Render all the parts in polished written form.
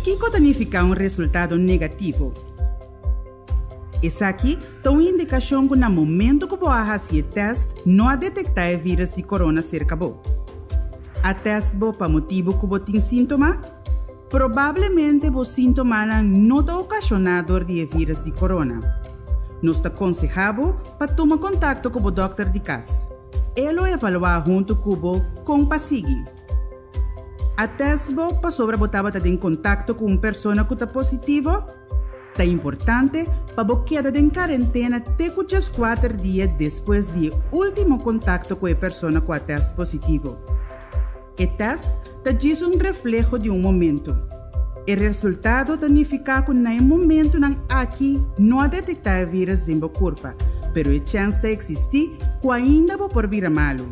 Kiko ta nifiká un resultado negativo? Esaki ta un indikashon ku na momentu ku bo a hasi e tèst no a detektá e vírùs di korona serka bo. A tèst bo pa motibu ku bo tin síntoma? Probablemente bo síntomanan no ta okashoná dor di e vírùs di korona. Nos ta konsehá bo pa tuma kontakto ku bo dòkter di kas. E lo evaluá huntu ku bo kon pa sigui. A tèst bo pasobra bo tabata den kontakto ku un persona ku ta positivo? Ta importante pa bo keda den karentena te ku djeskuater dia despues di e último kontakto ku e persona ku a tèst positivo. E tèst ta djis un refleho di un momentu. E resultado ta nifiká ku na e momentunan aki no a detektá e vírùs den bo kurpa, pero e chèns ta eksistí ku ainda bo por bira malu.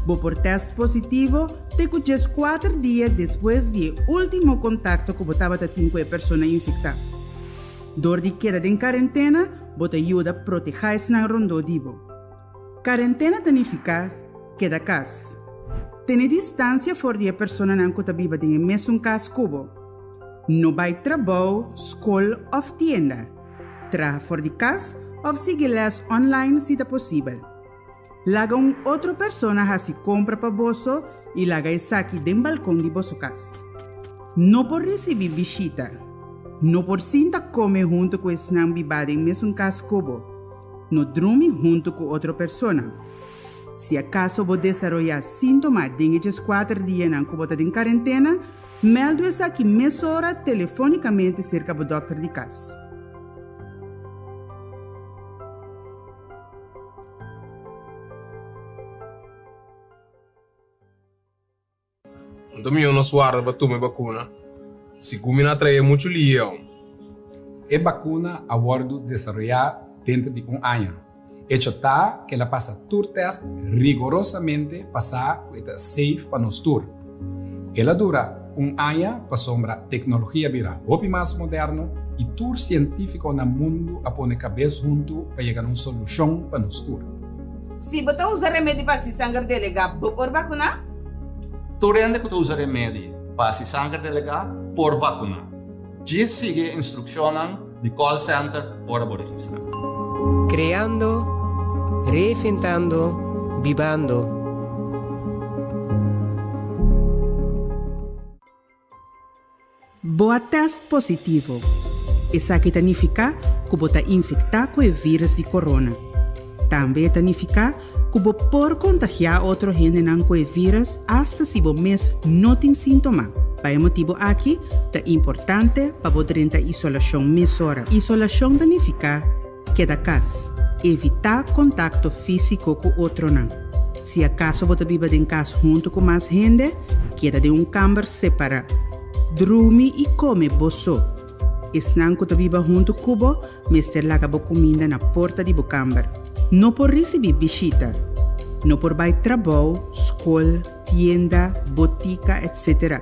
Bo por tèst positivo te ku djeskuater dia despues di e último kontakto ku bo tabata tin ku e persona infektá. Dor di keda den karentena, bo ta yuda protehá esnan rondó di bo. Karentena ta nifiká keda kas. Tene distansia for di e personanan ku ta biba den e mesun kas ku bo. No bai trabou, skol òf tienda. Traha for di kas òf sigui lès online si ta posibel. Laga un otro persona hasi kompra pa boso i laga esaki den balkon di boso kas. No por risibí bishita. No por sinta kome huntu ku esnan bibá den mesun kas ku bo. No drumi huntu ku otro persona. Si akaso bo desaroyá síntoma den e djeskuater dianan ku bo ta den karentena, mèldu esaki mesora telefónikamente serka bo dòkter di kas. Anto mihó nos warda pa tuma e bakuna, sigun mi no a trae muchu lion. E bakuna a wòrdu desaroyá denter di un aña. Echo ta ku el a pasa tur tèst rigorosamente pa sa ku e ta safe pa nos tur. El a dura un aña pasobra teknologia a bira hopi mas moderno i tur sientífiko na mundu a pone kabes huntu pa yega na un solushon pa nos tur. Si bo ta usa remedi pa hasi sanger delegá, bo por vakuná? Tur hende ku ta usa remedi pa hasi sanger delegá por vakuná. Djis sigui e instrukshonnan di call center ora bo registrá. Kreando, reinventando, bibando. Bo a tèst positivo. Esaki ta nifiká ku bo ta infektá ku e vírùs di korona. Tambe e ta nifiká ku bo por kontagiá otro hendenan ku e vírùs asta si bo mes no tin síntoma. Pa e motibu aki ta importante pa bo drenta isolashon mesora. Isolashon ta nifiká keda kas. Evitá kontakto físiko ku otronan. Si akaso bo ta biba den kas huntu ku mas hende, keda den un kamber separá. Drumi i kome bo so. Esnan ku ta biba huntu ku bo mester laga bo kuminda na porta di bo kamber. No por risibí bishita. No por bai trabou, skol, tienda, botika, etc.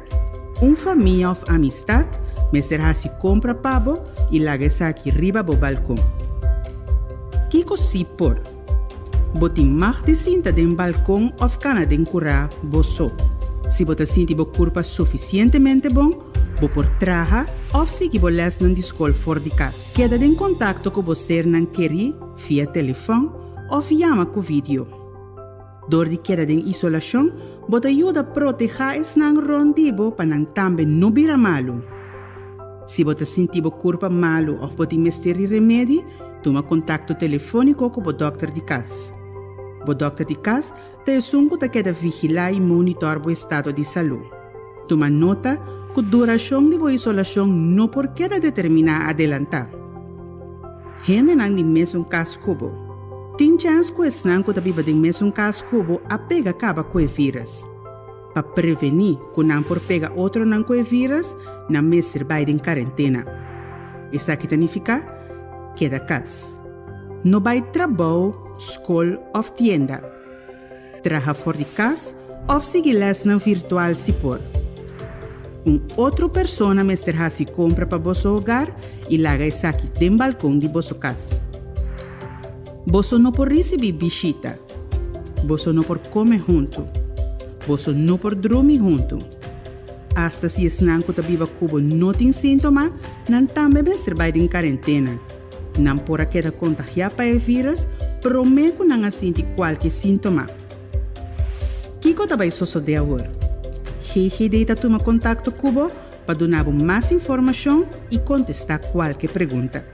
Un famia òf amistat mester hasi kompra pa bo i laga esaki riba bo balkon. Kiko sí por? Bo tin mag di sinta den balkon òf kana den kurá bo so. Si bo ta sinti bo kurpa sufisientemente bon, bo por traha òf sigui bo lèsnan di skol for di kas. Keda den kontakto ku bo sernan kerí via telefòn òf yama ku vidio. Dor di keda den isolashon, bo ta yuda protehá esnan rònt di bo pa nan tambe no bira malu. Si bo ta sinti bo kurpa malu òf bo tin mester di remedi, tuma kontakto telefóniko ku bo dòkter di kas. Bo dòkter di kas ta esun ku ta keda vigilá i monitòr bo estado di salú. Tuma nota ku durashon di bo isolashon no por keda determiná adelantá. Hendenan di mesun kas ku bo. Tin chèns ku esnan ku ta biba den mesun kas ku bo a pega kaba ku e vírùs. Pa prevení ku nan por pega otronan ku e vírùs, nan mester bai den karentena. Esaki ta nifiká, keda kas. No bai trabou, skol òf tienda. Traha for di kas òf sigui lèsnan virtual si por. Un otro persona mester hasi kompra pa boso hogar i laga esaki den balkon di boso kas. Boso no por risibí bishita. Boso no por kome huntu. Boso no por drumi huntu. Asta si esnan ku ta biba ku bo no tin síntoma, nan tambe mester bai den karentena. Nan por a keda kontagiá pa e vírus promé ku nan a sinti kualke síntoma. Kiko ta bai sosodé awor? GGD ta tuma kontakto ku bo pa duna bo mas informashon i kontestá kualke pregunta.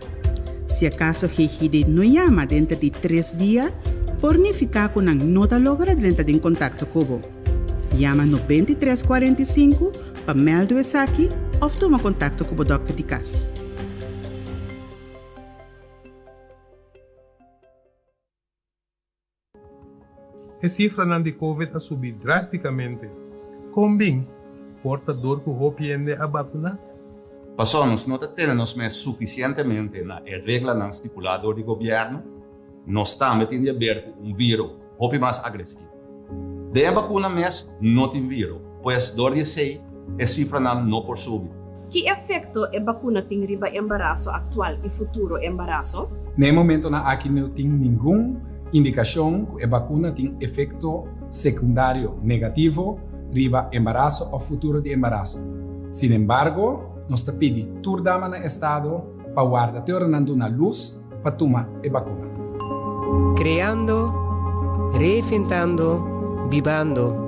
Si akaso GGD no yama denter di tres dia, por nifiká ku nan no ta logra drenta den kontakto ku bo. Yama 93 45 pa mèldu esaki òf tuma kontakto ku bo dòkter di kas. E sifranan di Covid a subi drástikamente. Kon bin? Por ta dor ku hopi hende a bakuná? Pasobra nos no ta tene nos mes sufisientemente na e reglanan stipulá dor di gobièrnu, nos tambe tin di haber ku un viro hopi mas agresivo. Den e bakuna mes no tin viro, pues dor di esei e sifranan no por subi. Ki efekto e bakuna tin riba embaraso aktual i futuro embaraso? Na e momentonan aki no tin ningun indikashon ku e bakuna tin efekto sekundario negativo riba embaraso òf futuro di embaraso. Sinembargo, nos ta pidi tur dama na estado pa warda te ora nan duna lus pa tuma e bakuna. Kreando, reinventando, bibando.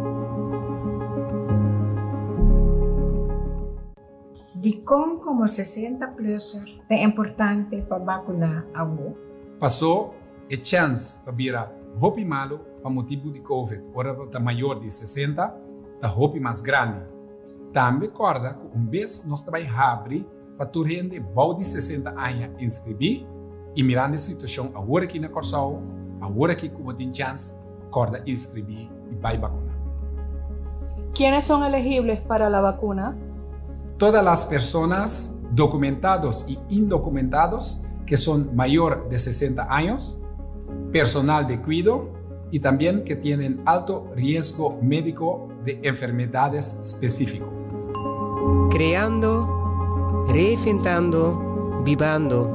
Dikon komo 60 plusser ta importante pa bakuná awor? Pasó e chèns pa bira hopi malu pa motibu di covid ora bo ta mayor di 60 ta hopi mas grandi. Tambe kòrda ku un bes nos ta bai habri pa tur hende bou di 60 aña inskribí i mirando e situashon awor aki na Kòrsou, awor aki ku bo tin chèns, kòrda inskribí i bai bakuná. ¿Quiénes son elegibles para la vacuna? Todas las personas documentados y indocumentados que son mayor de 60 años, personal de cuido y también que tienen alto riesgo médico de enfermedades específico. Kreando, reinventando, bibando.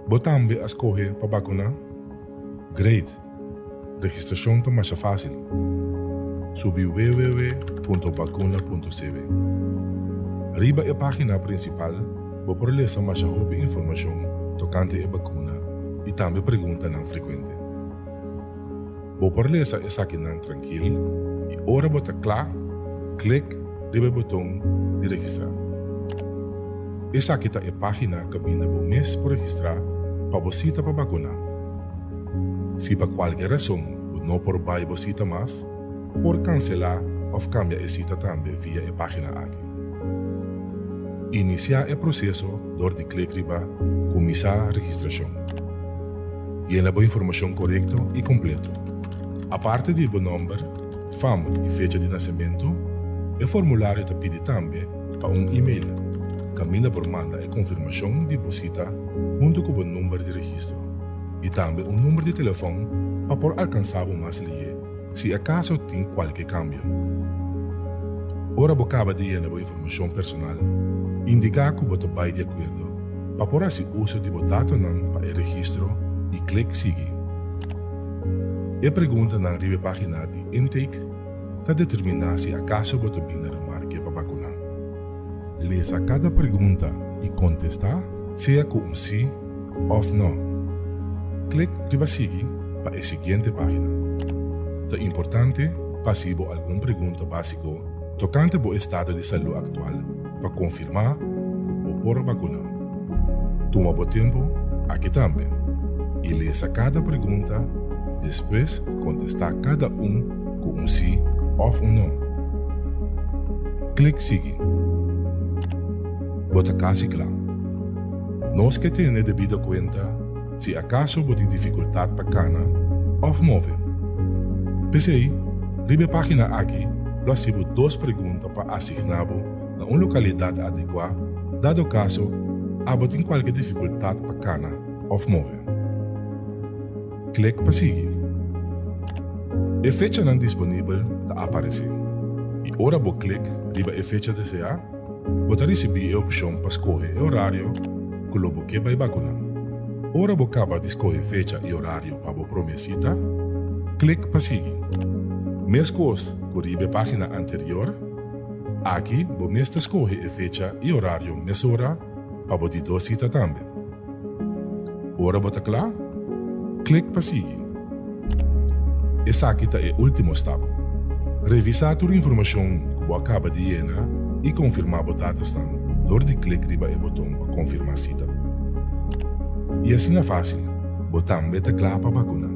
Bo tambe a skohe pa bakuná? Great! Registrashon ta masha fásil. Subi www.bakuna.cw. Riba e página prinsipal bo por lesa masha hopi informashon tokante e bakuna i tambe preguntanan frekuente. Bo por lesa esakinan trankil i ora bo ta kla, klik riba e boton di registrá. Esaki ta e página kaminda bo mes por registrá pa bo sita pa bakuná. Si pa kualke rason bo no por bai bo sita mas, por kanselá òf kambia e sita tambe via e página aki. Inisiá e proseso dor di klik riba Kuminsá registrashon. Yena bo informashon korekto i kompleto. Aparte di bo nòmber, fam i fecha di nasementu, e formulario ta pidi tambe pa un email kaminda por manda e konfirmashon di bo sita huntu ku bo number di registro i tambe un number di telefòn pa por alkansá bo mas lihé si akaso tin kualke kambio. Ora bo kaba di yena bo informashon personal, indiká ku bo ta bai di akuerdo pa por hasi uso di bo datonan pa e registro i klik Sigui. E preguntanan riba e página di intake ta determiná si akaso bo ta bini na remarke pa bakuná. Lesa kada pregunta i kontestá sea ku un sí òf nò. Klik riba Sigui pa e siguiente página. Ta importante pa hasi bo algun pregunta básiko tokante bo estado di salú aktual pa konfirmá ku bo por bakuná. Tuma bo tempu aki tambe i lesa kada pregunta, despues kontestá kada un ku un sí òf un nò. Klik Sigui. Bo ta kasi kla. Nos ke tene debido kuenta si akaso bo tin difikultat pa kana òf move. P'esei, riba e página aki lo hasi bo dos pregunta pa asigná bo na un lokalidat adekuá dado kaso abo tin kualke difikultat pa kana òf move. Klik pa sigui. E fechanan disponibel ta aparesé i ora bo klik riba e fecha deseá, bo ta risibí e opshon pa skohe e orario ku lo bo ke bai bakuná. Ora bo kaba di skohe fecha i orario pa bo promé sita, klik pa sigui. Meskos ku riba e página anterior, aki bo mes ta skohe e fecha i orario mesora pa bo di dos sita tambe. Ora bo ta kla, klik pa sigui. Esaki ta e último stap. Revisá tur informashon ku bo a kaba di yena i konfirmá bo datosnan dor di klik riba e boton pa konfirmá sita. I asina fásil, bo tambe ta kla pa bakuná.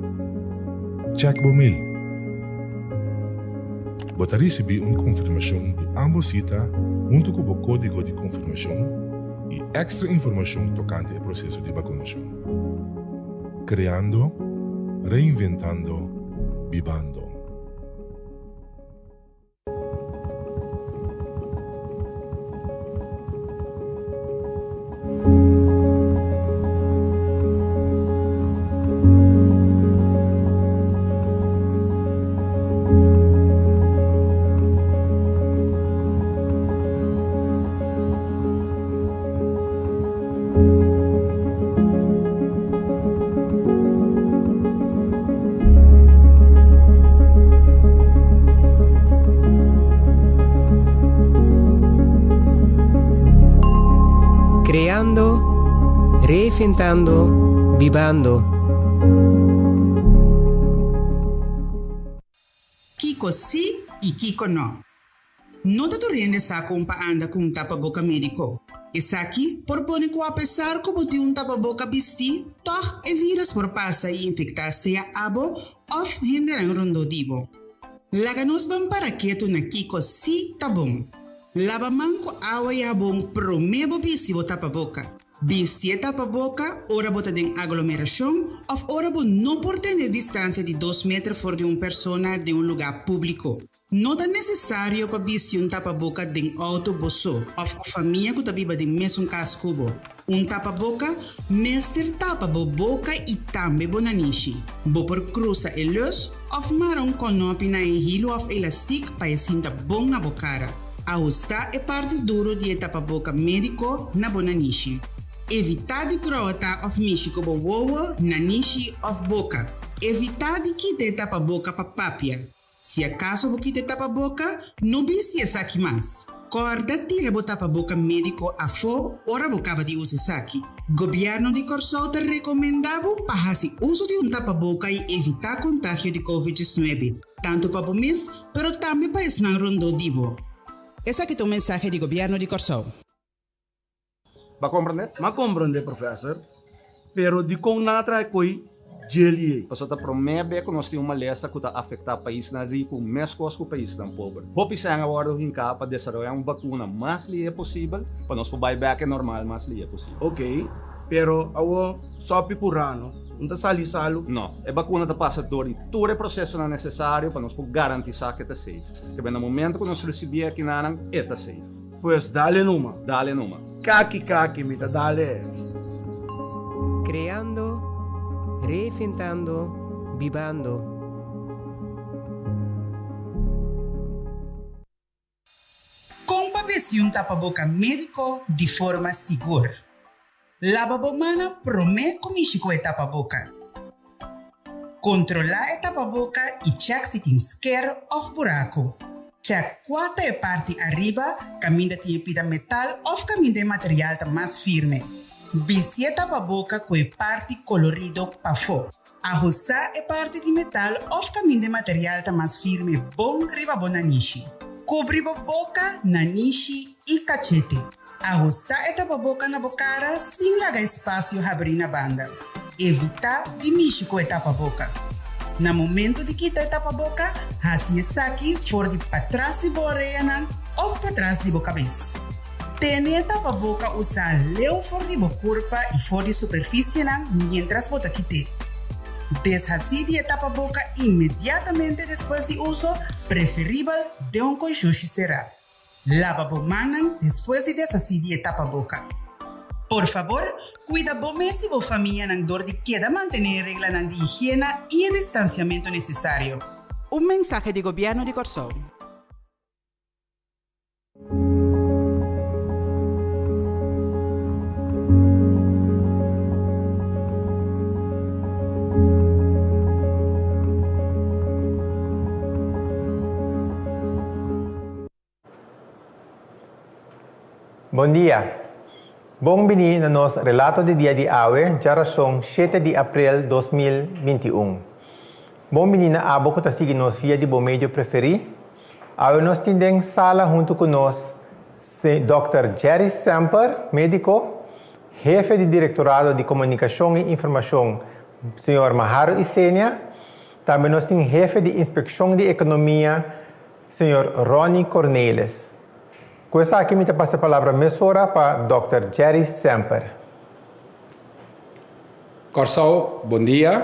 Chèk bo mail. Bo ta risibí un konfirmashon di ámbos sita huntu ku bo kódigo di konfirmashon i èkstra informashon tokante e proseso di bakunashon. Kreando, reinventando, bibando. Creando, reinventando, bibando. Kiko sí i kiko no. No ta tur hende sa kon pa anda ku un tapaboka médiko. Esaki por pone ku apesar ku bo tin un tapaboka bistí, tòg e vírus por pasa i infektá sea abo òf hendenan rondó di bo. Laga nos ban para ketu na kiko sí ta bon. Laba man ku awa i habon promé bo bisti bo tapaboka. Bisti e tapaboka ora bo ta den aglomerashon òf ora bo no por tene distansia di dos meter for di un persona den un lugá públiko. No ta nesesario pa bisti un tapaboka den outo bo so òf ku famia ku ta biba den mesun kas ku bo. Un tapaboka mester tapa bo boka i tambe bo nanishi. Bo por krusa e lus òf mara un kònòpi na e hilu òf elastik pa e sinta bon na bo kara. Ahustá e parti duru di e tapaboka médiko na bo nanishi. Evitá di grota òf mishi ku bo wowo, nanishi òf boka. Evitá di kita e tapaboka pa papia. Si akaso bo kita e tapaboka, no bisti esaki mas. Kòrda tira bo tapaboka médiko afó ora bo kaba di usa esaki. Gobièrnu di Kòrsou ta rekomendá bo pa hasi uso di un tapaboka i evitá kontagio di Covid 19, tantu pa bo mes, pero tambe pa esnan rondó di bo. Esaki ta un mensahe di Gobièrnu di Kòrsou. Bo a komprendé? M'a komprendé, professor. Pero dikon nan a traha koi djeli ei? Pasobra ta promé be ku nos tin un malesa ku ta afektá paisnan riku meskos ku paisnan pober. Hopi sèn a wòrdu hinká pa desaroyá un vakuna mas lihé posibel pa nos por bai bèk e normal mas lihé posibel. Ok, pero awor sòpi ku rano no ta sali salu? No, e bakuna ta pasa dor di tur e prosesonan nesesario pa nos por garantisá ku e ta safe. Kebé na momento ku nos risibié akinanan, e ta safe. Pues dale numa. Dale numa. Kaki kaki mi ta dale es. Creando, reinventando, bibando. Kon pa bisti un tapaboka médiko di forma sigur? Laba bo mannan promé ku mishi ku e tapaboka. Kontrolá e tapaboka i chèk si tin sker òf buraku. Chèk kua ta e parti ariba kaminda tin e pida metal òf kaminda e material ta mas firme. Bisti e tapaboka ku e parti kolorido pafó. Ahustá e parti di metal òf kaminda e material ta mas firme bon riba bo nanishi. Kubri bo boka, nanishi i kachete. Ahustá e tapaboka na bo kara sin laga espasio habrí na banda. Evitá di mishi ku e tapaboka. Na momento di kita e tapaboka, hasi esaki for di patras di bo oreanan òf patras di bo kabes. Tene e tapaboka usá leu for di bo kurpa i for di superfisienan miéntras bo ta kit'é. Deshasí di e tapaboka inmediatamente despues di uso, preferibel den un konshushi será. Laba bo mannan despues di deshasí di e tapaboka. Por fabor, kuida bo mes i bo famianan dor di keda mantené e reglanan di higiena i e distansiamentu nesesario. Un mensahe di Gobièrnu di Kòrsou. Bon dia. Bon bini na nos relato di dia di awe, djarason shete di aprel 2021. Bon bini na abo ku ta sigui nos via di bo medio preferí. Awe nos tin den sala huntu ku nos Dòkter Jerry Semper, médiko, hefe di Direktorado di Komunikashon i Informashon, señor Maharo Isenia. Tambe nos tin hefe di Inspekshon di Ekonomia, señor Ronny Cornelis. Ku esaki mi ta pasa e palabra mesora pa Dòkter Jerry Semper. Kòrsou, bon dia.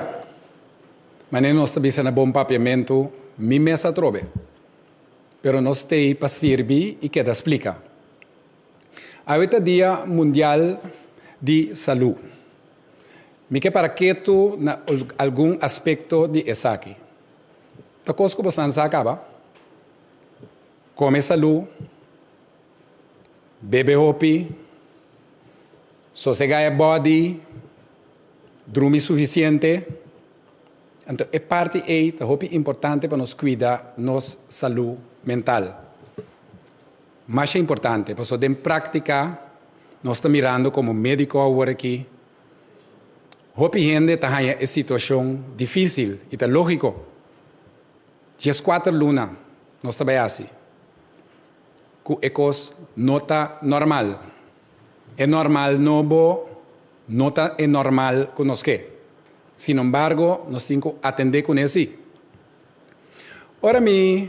Manera nos ta bisa na bon papiamentu, mi mes atrobe. Pero nos t'ei pa sirbi i keda splika. Awe ta Dia Mundial di Salú. Mi ke para ketu na algun aspekto di esaki. Ta kos ku bosan sa kaba? Kome salú, bebe hopi, sosegá e bòdi, drumi sufisiente. Anto e parti ei ta hopi importante pa nos kuida nos salú mental. Masha importante, pasobra den práktika nos ta mirando komo médiko awor aki, hopi hende ta haña e situashon difísil i ta lógiko. Dieskuater luna nos ta bai hasi ku e kos no ta normal. E normal nobo no ta e normal ku nos ke. Sinembargo, nos tin ku atendé kuné sí. Ora mi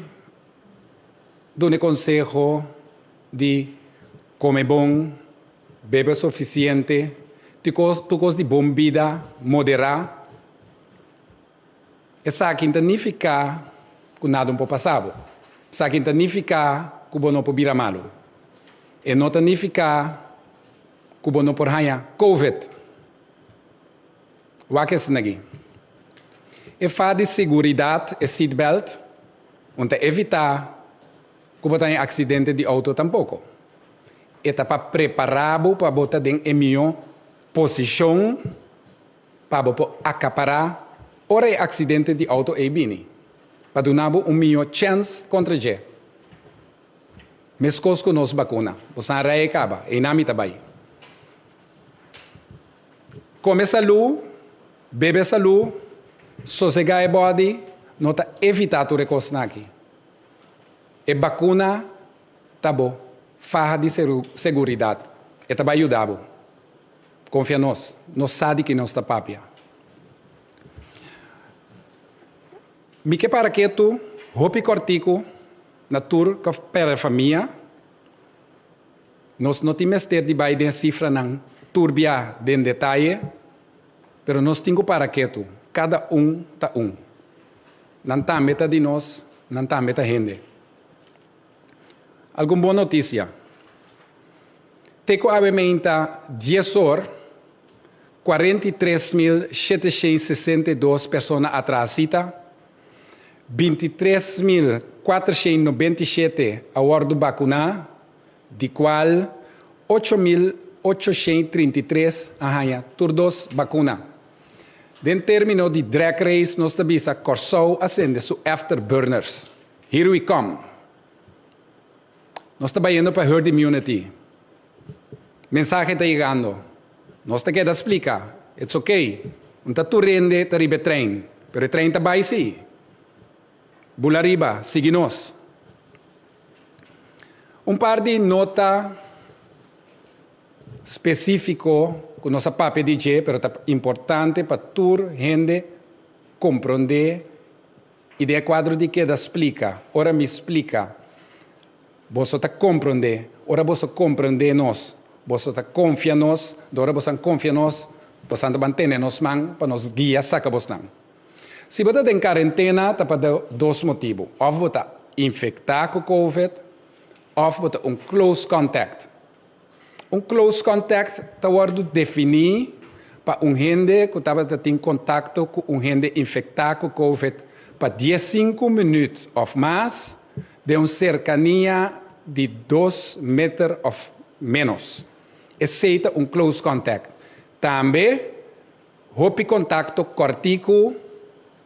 duna e konseho di kome bon, bebe sufisiente, tur kos di bon bida moderá, Esaki ta nifiká ku nada no por pasa bo. Esaki ta nifiká ku bo no por bira malu. E no ta nifiká ku bo no por haña covid. Wak esaki. E fa di seguridat, e seatbelt, un ta evitá ku bo ta haña aksidente di outo tampoko. E ta pa prepará bo pa bo ta den e mihó posishon Pa bo por akapará ora e aksidente di outo ei bini, pa duna bo un mihó chèns kontra dje. Meskos ku nos bakuna, bo san rei e kaba, einan mi ta bai. Kome salú, bebe salú, sosegá e bòdi, no ta evitá tur e kosnan aki. E bakuna ta bo faha di seguridat, e ta bai yuda bo. Konfia nos, nos sa di ki nos ta papia. Mi ke para ketu hopi kòrtiku na tur ku a pèrdè famia. Nos no tin mester di bai den sifranan tur bia den detaye, pero nos tin ku para ketu, kada un ta un. Nan tambe ta di nos, nan tambe ta hende. Algun bon notisia. Te ku awe meinta dies or, 43.762 persona a traha sita, 23.497 a wòrdu bakuná, di kual 8.833 a haña tur dos bakuna. Den término di drag race nos ta bisa Kòrsou a sende su afterburners. Here we come! Nos ta bayendo pa herd immunity. Mensahe ta yegando. Nos ta keda splika, It's ok. Un ta tur hende ta riba e trein, pero e trein ta bai si. Bula riba, sigui nos. Un par di nota spesífiko ku nos a papia di dje, pero ta importante pa tur hende komprondé I den e kuadro di keda splika, ora mi splika, boso ta komprondé, ora boso komprondé nos, boso ta konfia nos, dor ora bosan konfia nos, bosan ta ban tene nos man pa nos guia saka bosnan. Si bo ta den karentena ta pa dos motibu, òf bo ta infektá ku covid òf bo ta un close contact. Un close contact ta wòrdu definí pa un hende ku tabata tin kontakto ku un hende infektá ku covid pa diesinku minüt òf mas den un serkania di dos meter òf ménos. Esei ta un close contact. Tambe hopi kontakto kòrtiku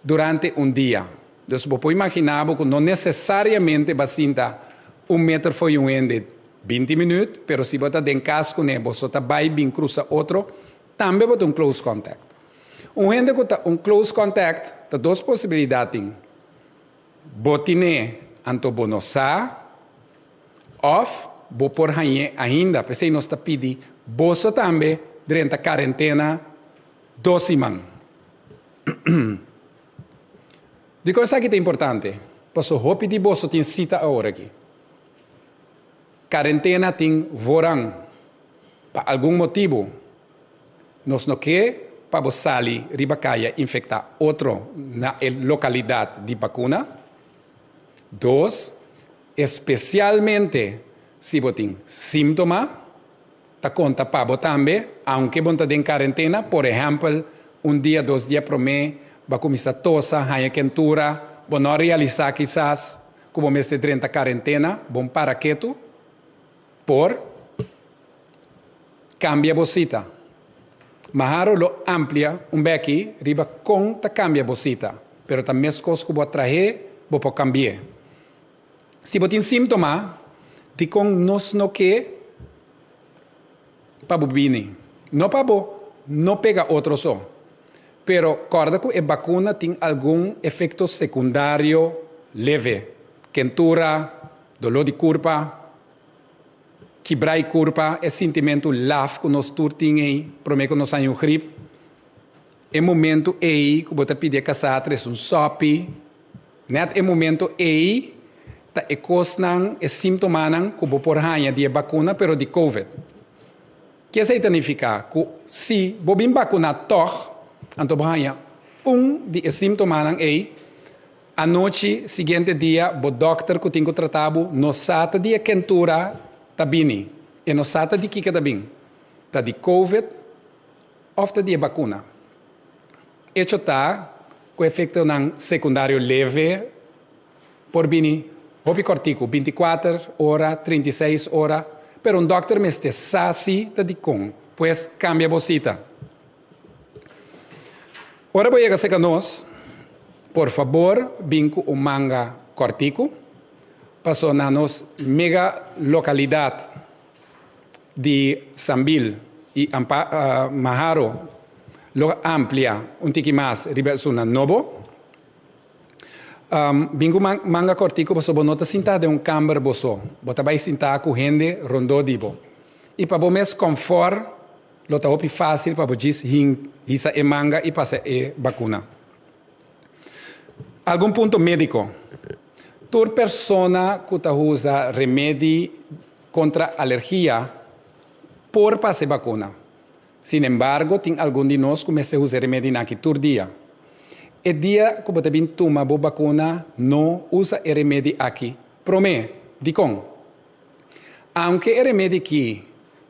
durante un dia. Dus bo por imaginá bo ku no nesesariamente bo a sinta un meter fo'i un hende. 20 minüt, pero si bo ta den kas kuné boso ta bai bin krusa otro, tambe bo ta un close contact. Un hende ku ta un close contact ta dos posibilidat tin, bo tin'é anto bo no sa òf bo por hañ'é ainda. P'esei nos ta pidi boso tambe drenta karentena dos siman. Dikon esaki ta importante? Paso hopi di boso tin sita awor aki. Karentena tin voorrang. Pa algun motibu nos no ke pa bo sali riba kaya infektá otro na e lokalidat di bakuna. Dos, espesialmente si bo tin símtoma, ta konta pa bo tambe, aunke bo no ta den karentena. Por ehèmpel, un dia, dos dia promé bo a kuminsá tosa, haña kentura, bo no a realisá kisas ku bo mester drenta karentena, bon para ketu por kambia bo sita. Maharo lo amplia un beki riba kon ta kambia bo sita, pero ta meskos ku bo a trah'é bo por kambi'é. Si bo tin símtoma, dikon nos no ke pa bo bini? No pa bo no pega otro so, pero kòrda ku e bakuna tin algun efekto sekundario leve, kentura, doló di kurpa, kibra e kurpa, e sintimentu laf ku nos tur tin ei promé ku nos haña un grip. E momentu ei ku bo ta pidi e kasá tres un sòpi. Nèt e momento ei ta e kosnan, e símtomanan ku bo por haña di e bakuna pero di covid. Ke esei ta nifiká? Ku si bo bin bakuná tòg, anto bo haña un di e símtomanan ei, anochi siguiente dia bo dòkter ku tin ku trata bo no sa ta di e kentura ta bini, e no sa ta di kiko ta bin, ta di covid òf ta di e bakuna. Echo ta ku efektonan sekundario leve por bini hopi kòrtiku, bintikuater ora, 36 ora, pero un dòkter mester sa si ta dikon, pues kambia bo sita. Ora bo yega serka nos, por fabor bin ku un manga kòrtiku, paso na nos mega lokalidat di Sambil i Maharo lo amplia un tiki mas riba esunnan nobo. Bin ku manga kòrtiku pasobra bo no ta sintá den un kamber bo so, bo ta bai sintá ku hende rondó di bo. I pa bo mes kònfòr lo ta hopi fásil pa bo djis hisa e manga i pasa e bakuna. Algun punto médiko. Tur persona ku ta usa remedi kontra alergia por pasa e bakuna. Sin embargo, tin algun di nos ku mester usa e remedinan aki tur dia. E dia ku bo ta bin tuma bo bakuna, no usa e remedi aki promé. Dikon? Aunke e remedi aki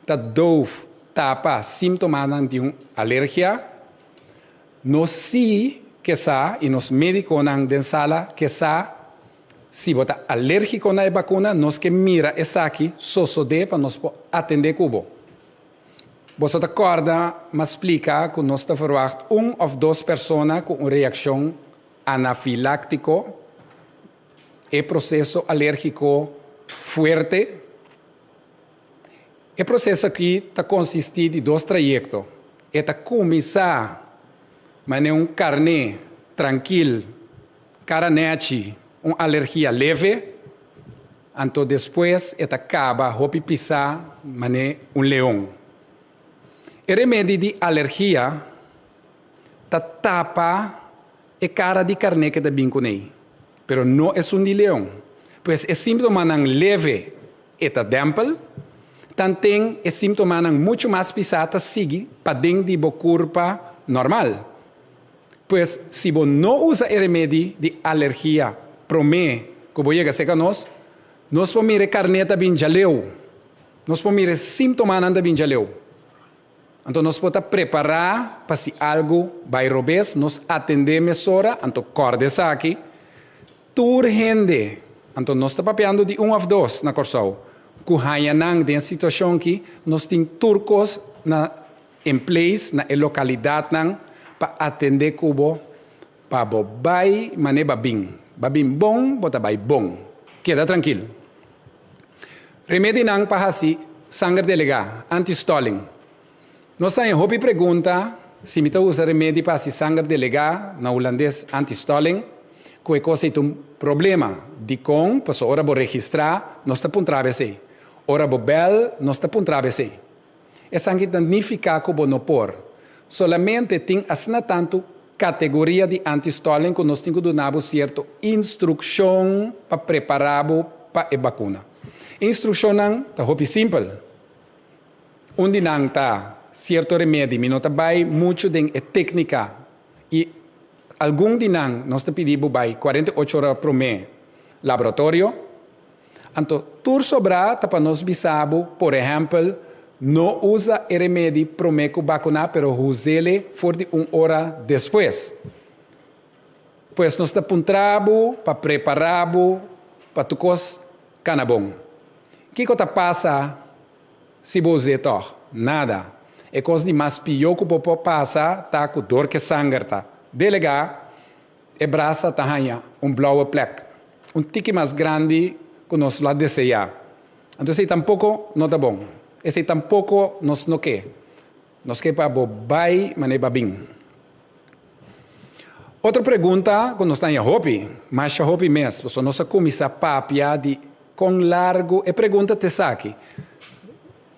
ta doof tapa símtomanan di un alergia, nos sí ke sa i nos médikonan den sala ke sa Si bo ta alérgiko na e bakuna, nos ke mira esaki sosodé pa nos por atendé ku bo. Boso ta kòrda m'a splika ku nos ta verwagt un òf dos persona ku un reakshon anafiláktiko, e proseso alérgiko fuerte. E proseso aki ta konsistí di dos trayekto. E ta kuminsá manera un karné trankil. Kara nèchi, un alergia leve, anto despues e ta kaba hopi pisá man'é un leon. E remedi di alergia ta tapa e kara di karné ke ta bin kuné, pero no esun di leon. Pues e símptomanan leve e ta dèmpel, tanten e símptomanan muchu mas pisá ta sigui paden di bo kurpa normal. Pues, si bo no usa e remedi di alergia promé ku bo yega serka nos, nos por mira e karné ta bin djaleu. Nos por mira e síntomanan ta bin djaleu. Anto nos por ta prepará pa si algu bai robes, nos atendé mesora. Anto kòrda esaki, tur hende, anto nos ta papiando di un òf dos na Kòrsou, ku haña nan den e situashon aki, nos tin tur kos na In place na e lokalidatnan pa atendé ku bo pa bo bai manera ba bin. Ba bin bon, bo ta bai bon. Keda trankil. Remedinan pa hasi sanger delegá, antistolling. Nos ta haña hopi pregunta si mi ta usa remedi pa hasi sanger delegá, na hulandes antistolling, ku e kos ei ta un problema. Dikon? Pasobra ora bo registrá, nos ta puntra bo esei. Ora bo bèl, nos ta puntra bo esei. Esaki ta nifiká ku bo no por. Solamente tin asina tantu kategoria di antistolling ku nos tin ku duna bo sierto instrukshon pa prepará bo pa e bakuna. E instrukshonnan ta hopi simpel. Un di nan ta sierto remedi, mi no ta bai muchu den e téknika i algun di nan nos ta pidi bo bai 48 ora promé laboratorio. Anto tur sobrá ta pa nos bisa bo, por ehèmpel, no usa e remedi promé ku bakuná pero huz'ele for di un ora despues. Pues nos ta puntra bo pa prepará bo pa tur kos kana bon. Kiko ta pasa si bo us'é tòg? Nada. E kos di mas pió ku bo por pasa ta ku dor ke sanger ta delegá. E brasa ta haña un blauwe plek, un tiki mas grandi ku nos lo a deseá. Anto esei tampoko no ta bon. Esei tampoko nos no ke. Nos ke pa bo bai manera bo a bin. Otro pregunta ku nos ta haña hopi, masha hopi mes, pasobra nos a kuminsá papia di kon largu, e pregunta ta esaki,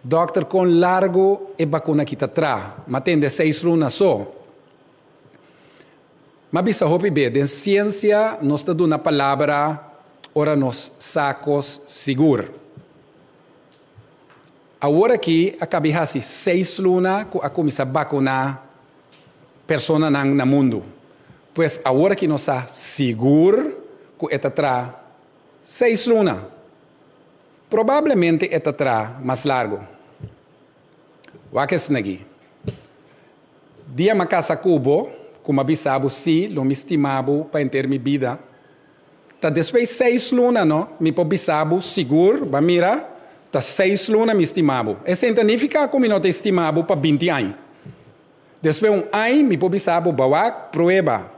Dòkter kon largu e bakuna aki ta traha? M'a tende seis luna so. M'a bisa hopi be, den siensia nos ta duna palabra ora nos sa kos sigur. Awor aki a kabi hasi seis luna ku a kuminsá bakuná personanan na mundu. Pues awor aki nos sa sigur ku e ta traha seis luna. Probablemente e ta traha mas largu. Wak esnaki. Dia m'a casa cu bo, cu m'a bisa bo si, lo mi stima bo pa henter mi bida. Ta despues seis luna no, mi por bisa bo sigur, ba mira, ta seis luna mi stima bo. Esei ta nifica cu mi no ta stima bo pa binti añ. Despues un añ mi por bisa bo, ba wak, prueba,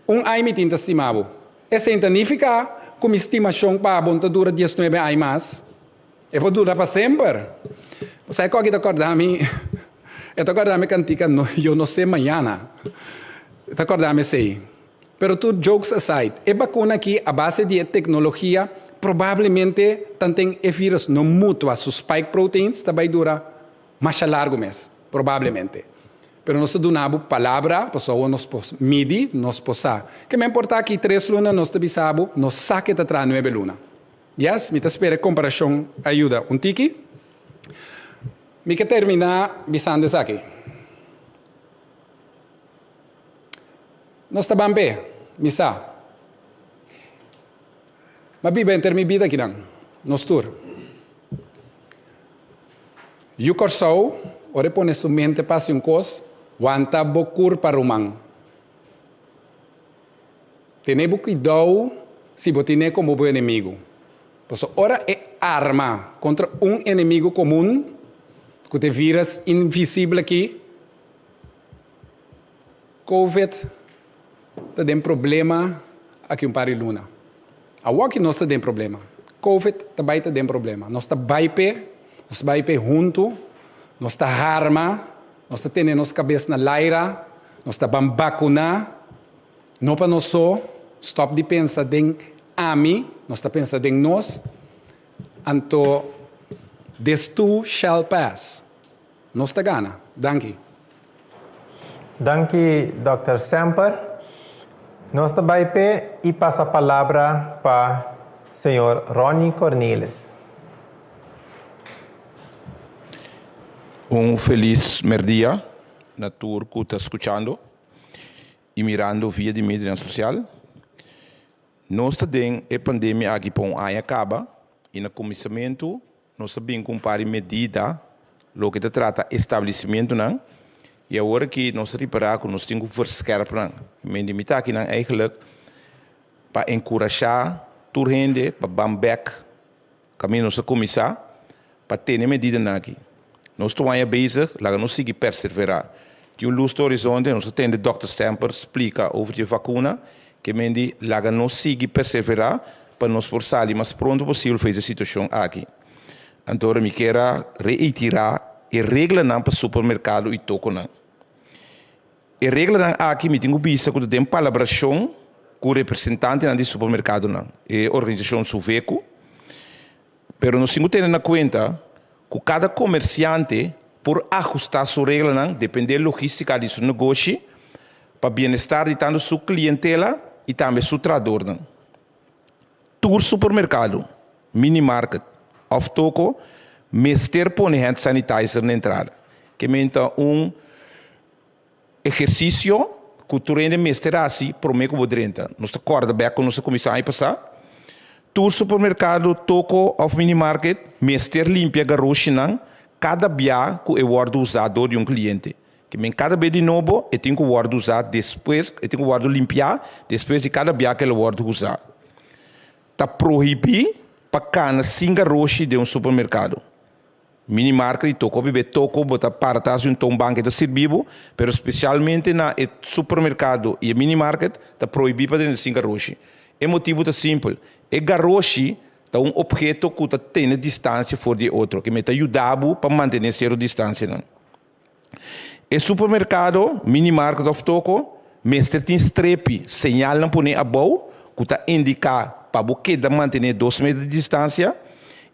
un añ mi tin ta stima bo. Esei ta nifica cu mi stimacion pa bo no ta dura diesnuebe añ mas. E por dura pa semper. Bo sa e koki ta corda mi? E ta corda mi cantica no yo no sé mañana. E ta corda mi esey. Pero tur jokes aside, e vacuna aki a base di e tecnologia probablemente tanten e virus no mutua su spike proteins ta bay dura masha largo mes, probablemente. Pero nos ta duna bo palabra pasobra awor nos por midi, nos por sa. Ke men por ta aki tres luna nos ta bisa bo nos sa ke ta traha nuebe luna. Yes, mi ta spera e comparacion a yuda un tiki. Mi ke terminá bisando esaki. Nos ta ban p'e, mi sa. M'a biba henter mi bida akinan, nos tur. Yu Kòrsou, ora e pone su mente pa hasi un kos, wanta bo kurpa ruman. Tene bo kuidou si bo tine komo bo enemigu. Pasobra ora e arma kontra un enemigu komun, ku ta e vírus invisibel aki, Covid, ta den problema aki un par di luna. Awoki nos ta den problema. Covid ta bai ta den problema. Nos ta bai p'e, nos ta bai p'e huntu, nos ta harma, nos ta tene nos kabes na laira, nos ta ban bakuná. No pa nos so, stop di pensa den ami, nos ta pensa den nos, anto this too shall pass. Nos ta gana. Danki. Danki Dòkter Semper. Nos ta bai p'e i pasa palabra pa señor Ronnie Cornelis. Un felis merdia na tur ku ta skuchando. i mirando via di medianan sosial. Nos ta den e pandemia aki pa un aña kaba i na kuminsamentu nos a bin ku un par di medida loke ta trata establesimentunan i awor aki nos a ripará ku nos tin ku verskerp nan. Mi di mi ta akinan eigentlik pa enkurashá tur hende pa ban bèk kaminda nos a kuminsá pa tene medidanan aki. Nos ta waya bezig, laga nos sigui perseverá. Tin un lus ta horizonte, nos a tende Dòkter Stamper splika over di e vakuna, ke men di laga nos sigui perseverá pa nos por sali mas pronto posibel for di e situashon aki. Anto ora mi kier a reitirá e reglanan pa supermerkado i tokonan. E reglanan aki mi tin ku bisa ku ta den palabrashon ku representantenan di supermerkadonan, e organisashon Suveco. Pero nos tin ku tene na kuenta ku kada komersiante por ahustá su reglanan dependé logístika di su negoshi pa bienestar di tantu su klientela i tambe su trahadornan. Tur supermerkado, minimarket òf toko mester pone hand sanitizer na entrada. Ke men ta un ehersisio ku tur hende mester hasi promé ku bo drenta. Nos ta kòrda bèk ku nos a kuminsá aña pasá. Tur supermerkado, toko òf minimarket mester limpia garoshinan kada bia ku e wòrdu usá dor di un kliente. Ke men kada be di nobo e tin ku wòrdu usá despues, e tin ku wòrdu limpiá despues di kada bia ku el a wòrdu usá. Ta prohibí pa kana sin garoshi den un supermerkado. Minimarket di toko bibe toko bo ta para tras di un toonbank e ta sirbi bo, pero spesialmente na e supermerkado i e minimarket ta prohibí pa drenta sin garoshi. E motibu ta simpel, e garoshi ta un opheto ku ta tene distansia for di e otro, ke men ta yuda bo pa mantené sierto distansianan. E supermerkado, minimarket òf toko mester tin strepi, señalnan poné abou ku ta indiká pa bo keda mantené dos meter di distansia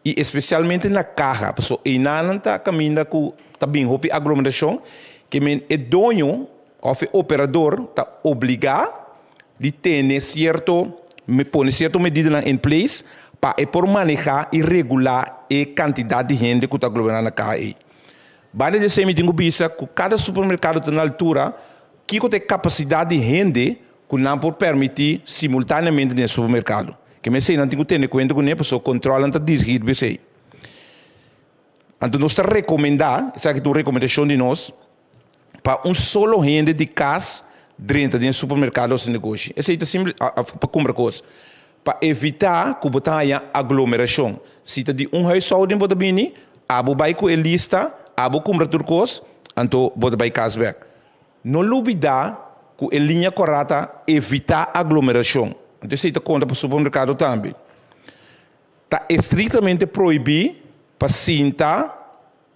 i espesialmente na kaha pasobra einanan ta kaminda ku ta bin hopi aglomerashon ke men e doño òf e operador ta obligá di tene sierto pone sierto medidanan in place pa e por manehá i regulá e kantidat di hende ku ta aglomerá na kaha ei. Banda di esei mi tin ku bisa ku kada supermerkado ta na altura kiko ta e kapasidat di hende ku nan por permití simultaneamente den e supermerkado. Ke mester nan tin ku tene kuenta kuné pasobra kontrolnan ta dirigí riba esei. Anto nos ta rekomendá, esaki ta un rekomendashon di nos, pa un solo hende di kas drenta den e supermerkado hasi negoshi. Esei ta simpel pa kumpra kos. Pa evitá ku bo ta haña aglomerashon. Si ta di un huishouding bo ta bini, abo bai ku e lista, abo kumpra tur kos, anto bo ta bai kas bèk. No lubidá ku e liña kòrá ta evitá aglomerashon. Anto esei ta konta pa supermerkado tambe. Ta estriktamente prohibí pa sinta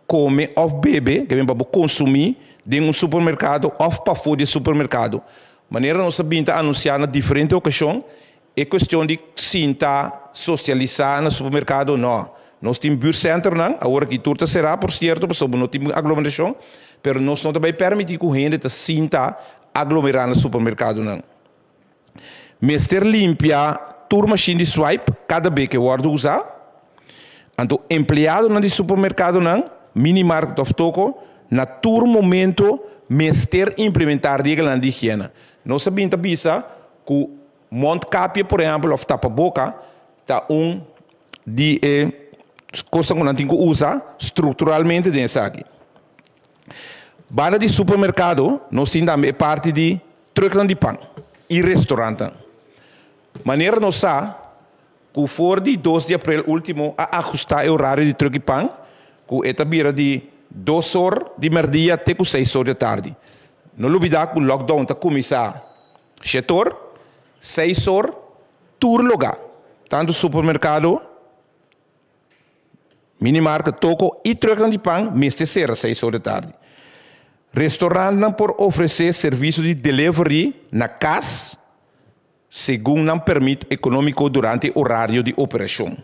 kome òf bebe, ke men pa bo konsumí den un supermerkado òf pafó di e supermerkado. Manera nos a bin ta anunsiá na diferente okashon, e kuestion di sinta sosialisá na supermerkado, nò. Nos tin buurtcenternan, awor aki tur ta será por sierto pasobra no tin aglomerashon, pero nos no ta bai permití ku hende ta sinta aglomerá na supermerkadonan. Mester limpia tur mashin di swipe kada be ke wòrdu usá. Anto empleadonan di supermerkadonan, minimarket òf toko, na tur momento mester implementá reglanan di higiena. Nos a bin ta bisa ku mondkapje por ehèmpel òf tapaboka ta un di e kosnan ku nan tin ku usa strukturalmente den esaki. Banda di supermerkado nos tin tambe e parti di Trucknan di pan i restaurantnan. Manera nos sa ku for di dos di aprel ultimo a ahustá e orario di truck di pan ku e ta bira di dos or di merdia te ku seis or di atardi. No lubidá ku lockdown ta kuminsá shet or, seis or tur lugá, tantu supermerkado, Minimarket, toko i trucknan di pan mester sera seis or di tardi. Restaurantnan por ofresé servisio di delivery na kas segun nan permit ekonómiko durante e orario di operashon.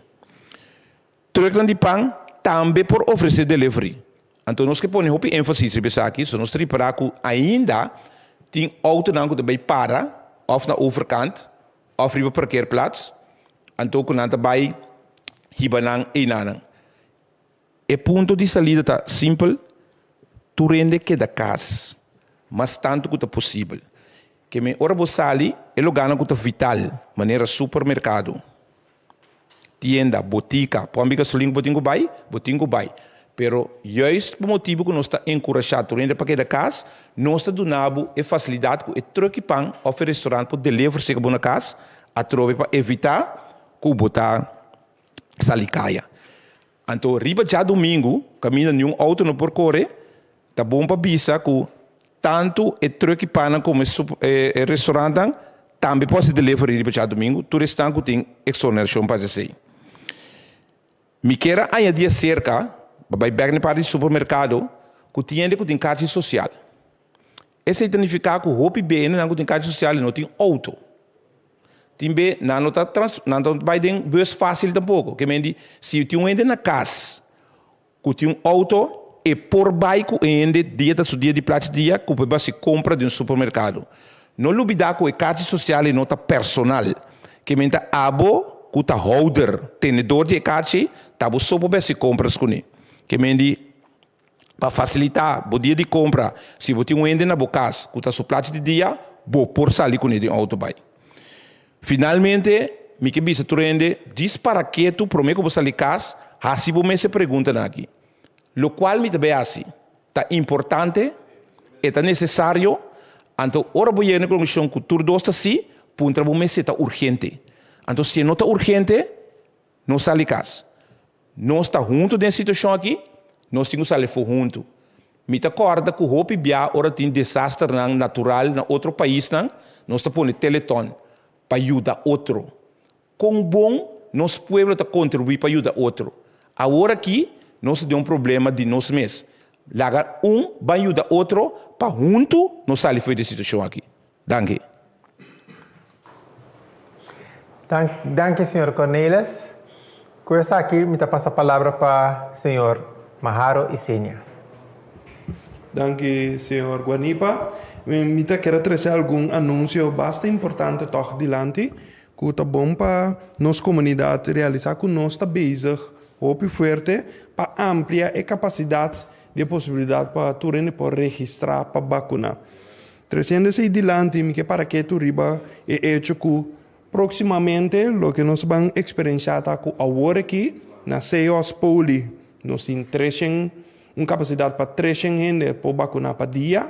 Trucknan di pan tambe por ofresé delivery. Anto nos ke pone hopi énfasis riba esaki, so nos ta ripará ku ainda tin outonan ku ta bai para òf na overkant òf riba parkeerplaats, anto ku nan ta bai hiba nan einanan. E punto di salida ta simpel, tur hende keda kas mas tantu ku ta posibel. Ke men ora bo sali, e lugánan ku ta vital, manera supermerkado, tienda, botika, pòmpi gasolin ku bo tin ku bai, bo tin ku bai. Pero juist pa motibu ku nos ta enkurashá tur hende pa keda kas, nos ta duna bo e fasilidat ku e trùk'i pan òf e restorant por deliver serka bo na kas atrobe pa evitá ku bo ta sali kaya. Anto riba djadumingu kaminda niun outo no por kore, ta bon pa bisa ku tantu e trùk'i pannan komo e restorantnan tambe por hasi delivery riba djadumingu, tur esnan ku tin eksonerashon pa esei. Mi kier a añadi aserka, pa bai bek na e parti di supermerkado, ku tin hende ku tin karchi sosial. Esei ta nifiká ku hopi be hendenan ku tin karchi sosial no tin outo. Tin be nan no ta trans, nan no ta bai den bus fásil tampoko. Ke men di, si tin un hende na kas ku tin un outo, e por bai ku e hende dia ta su dia di plachi dia ku por bai hasi kompra den un supermerkado. No lubidá ku e karchi sosial e no ta personal. Ke men ta abo ku ta houder, tenedor di e karchi, ta bo so por bai hasi kompras kuné. Ke men di. Pa fasilitá bo dia di kompra, si bo tin un hende na bo kas ku ta su plachi di dia, bo por sali kuné den outo bai. Finalmente, mi ke bisa tur hende, djis para ketu promé ku bo sali kas, hasi bo mes e preguntanan aki, Lokual mi ta bai hasi ta importante? E ta nesesario? Anto ora bo yega na e konklushon ku tur dos ta sí, puntra bo mes si e ta urgente. Anto si e no ta urgente, no sali kas. Nos ta huntu den e situashon aki, nos tin ku sali afó huntu. Mi ta kòrda ku hopi bia ora tin desasternan natural na otro paisnan, nos ta pone teleton pa yuda otro. Kon bon nos pueblo ta kontribuí pa yuda otro. Awor aki nos ta den un problema di nos mes. Laga un ban yuda otro pa huntu nos sali for di e situashon aki. Danki. Danki señor Cornelis. Ku esaki mi ta pasa palabra pa señor Maharo Isenia. Danki señor Guanipa. Mi ta kere trese algun anunsio basta importante tòg dilanti ku ta bon pa nos komunidat realisá ku nos ta bezig hopi fuerte pa amplia e kapasidat di e posibilidat pa tur hende por registrá pa bakuná. Tresiendo esei dilanti, mi ke para ketu riba e echo ku próksimamente loke nos ban eksperensiá ta ku awor aki na CEOS Poli nos tin treshen, un kapasidat pa treshen hende por bakuná pa dia.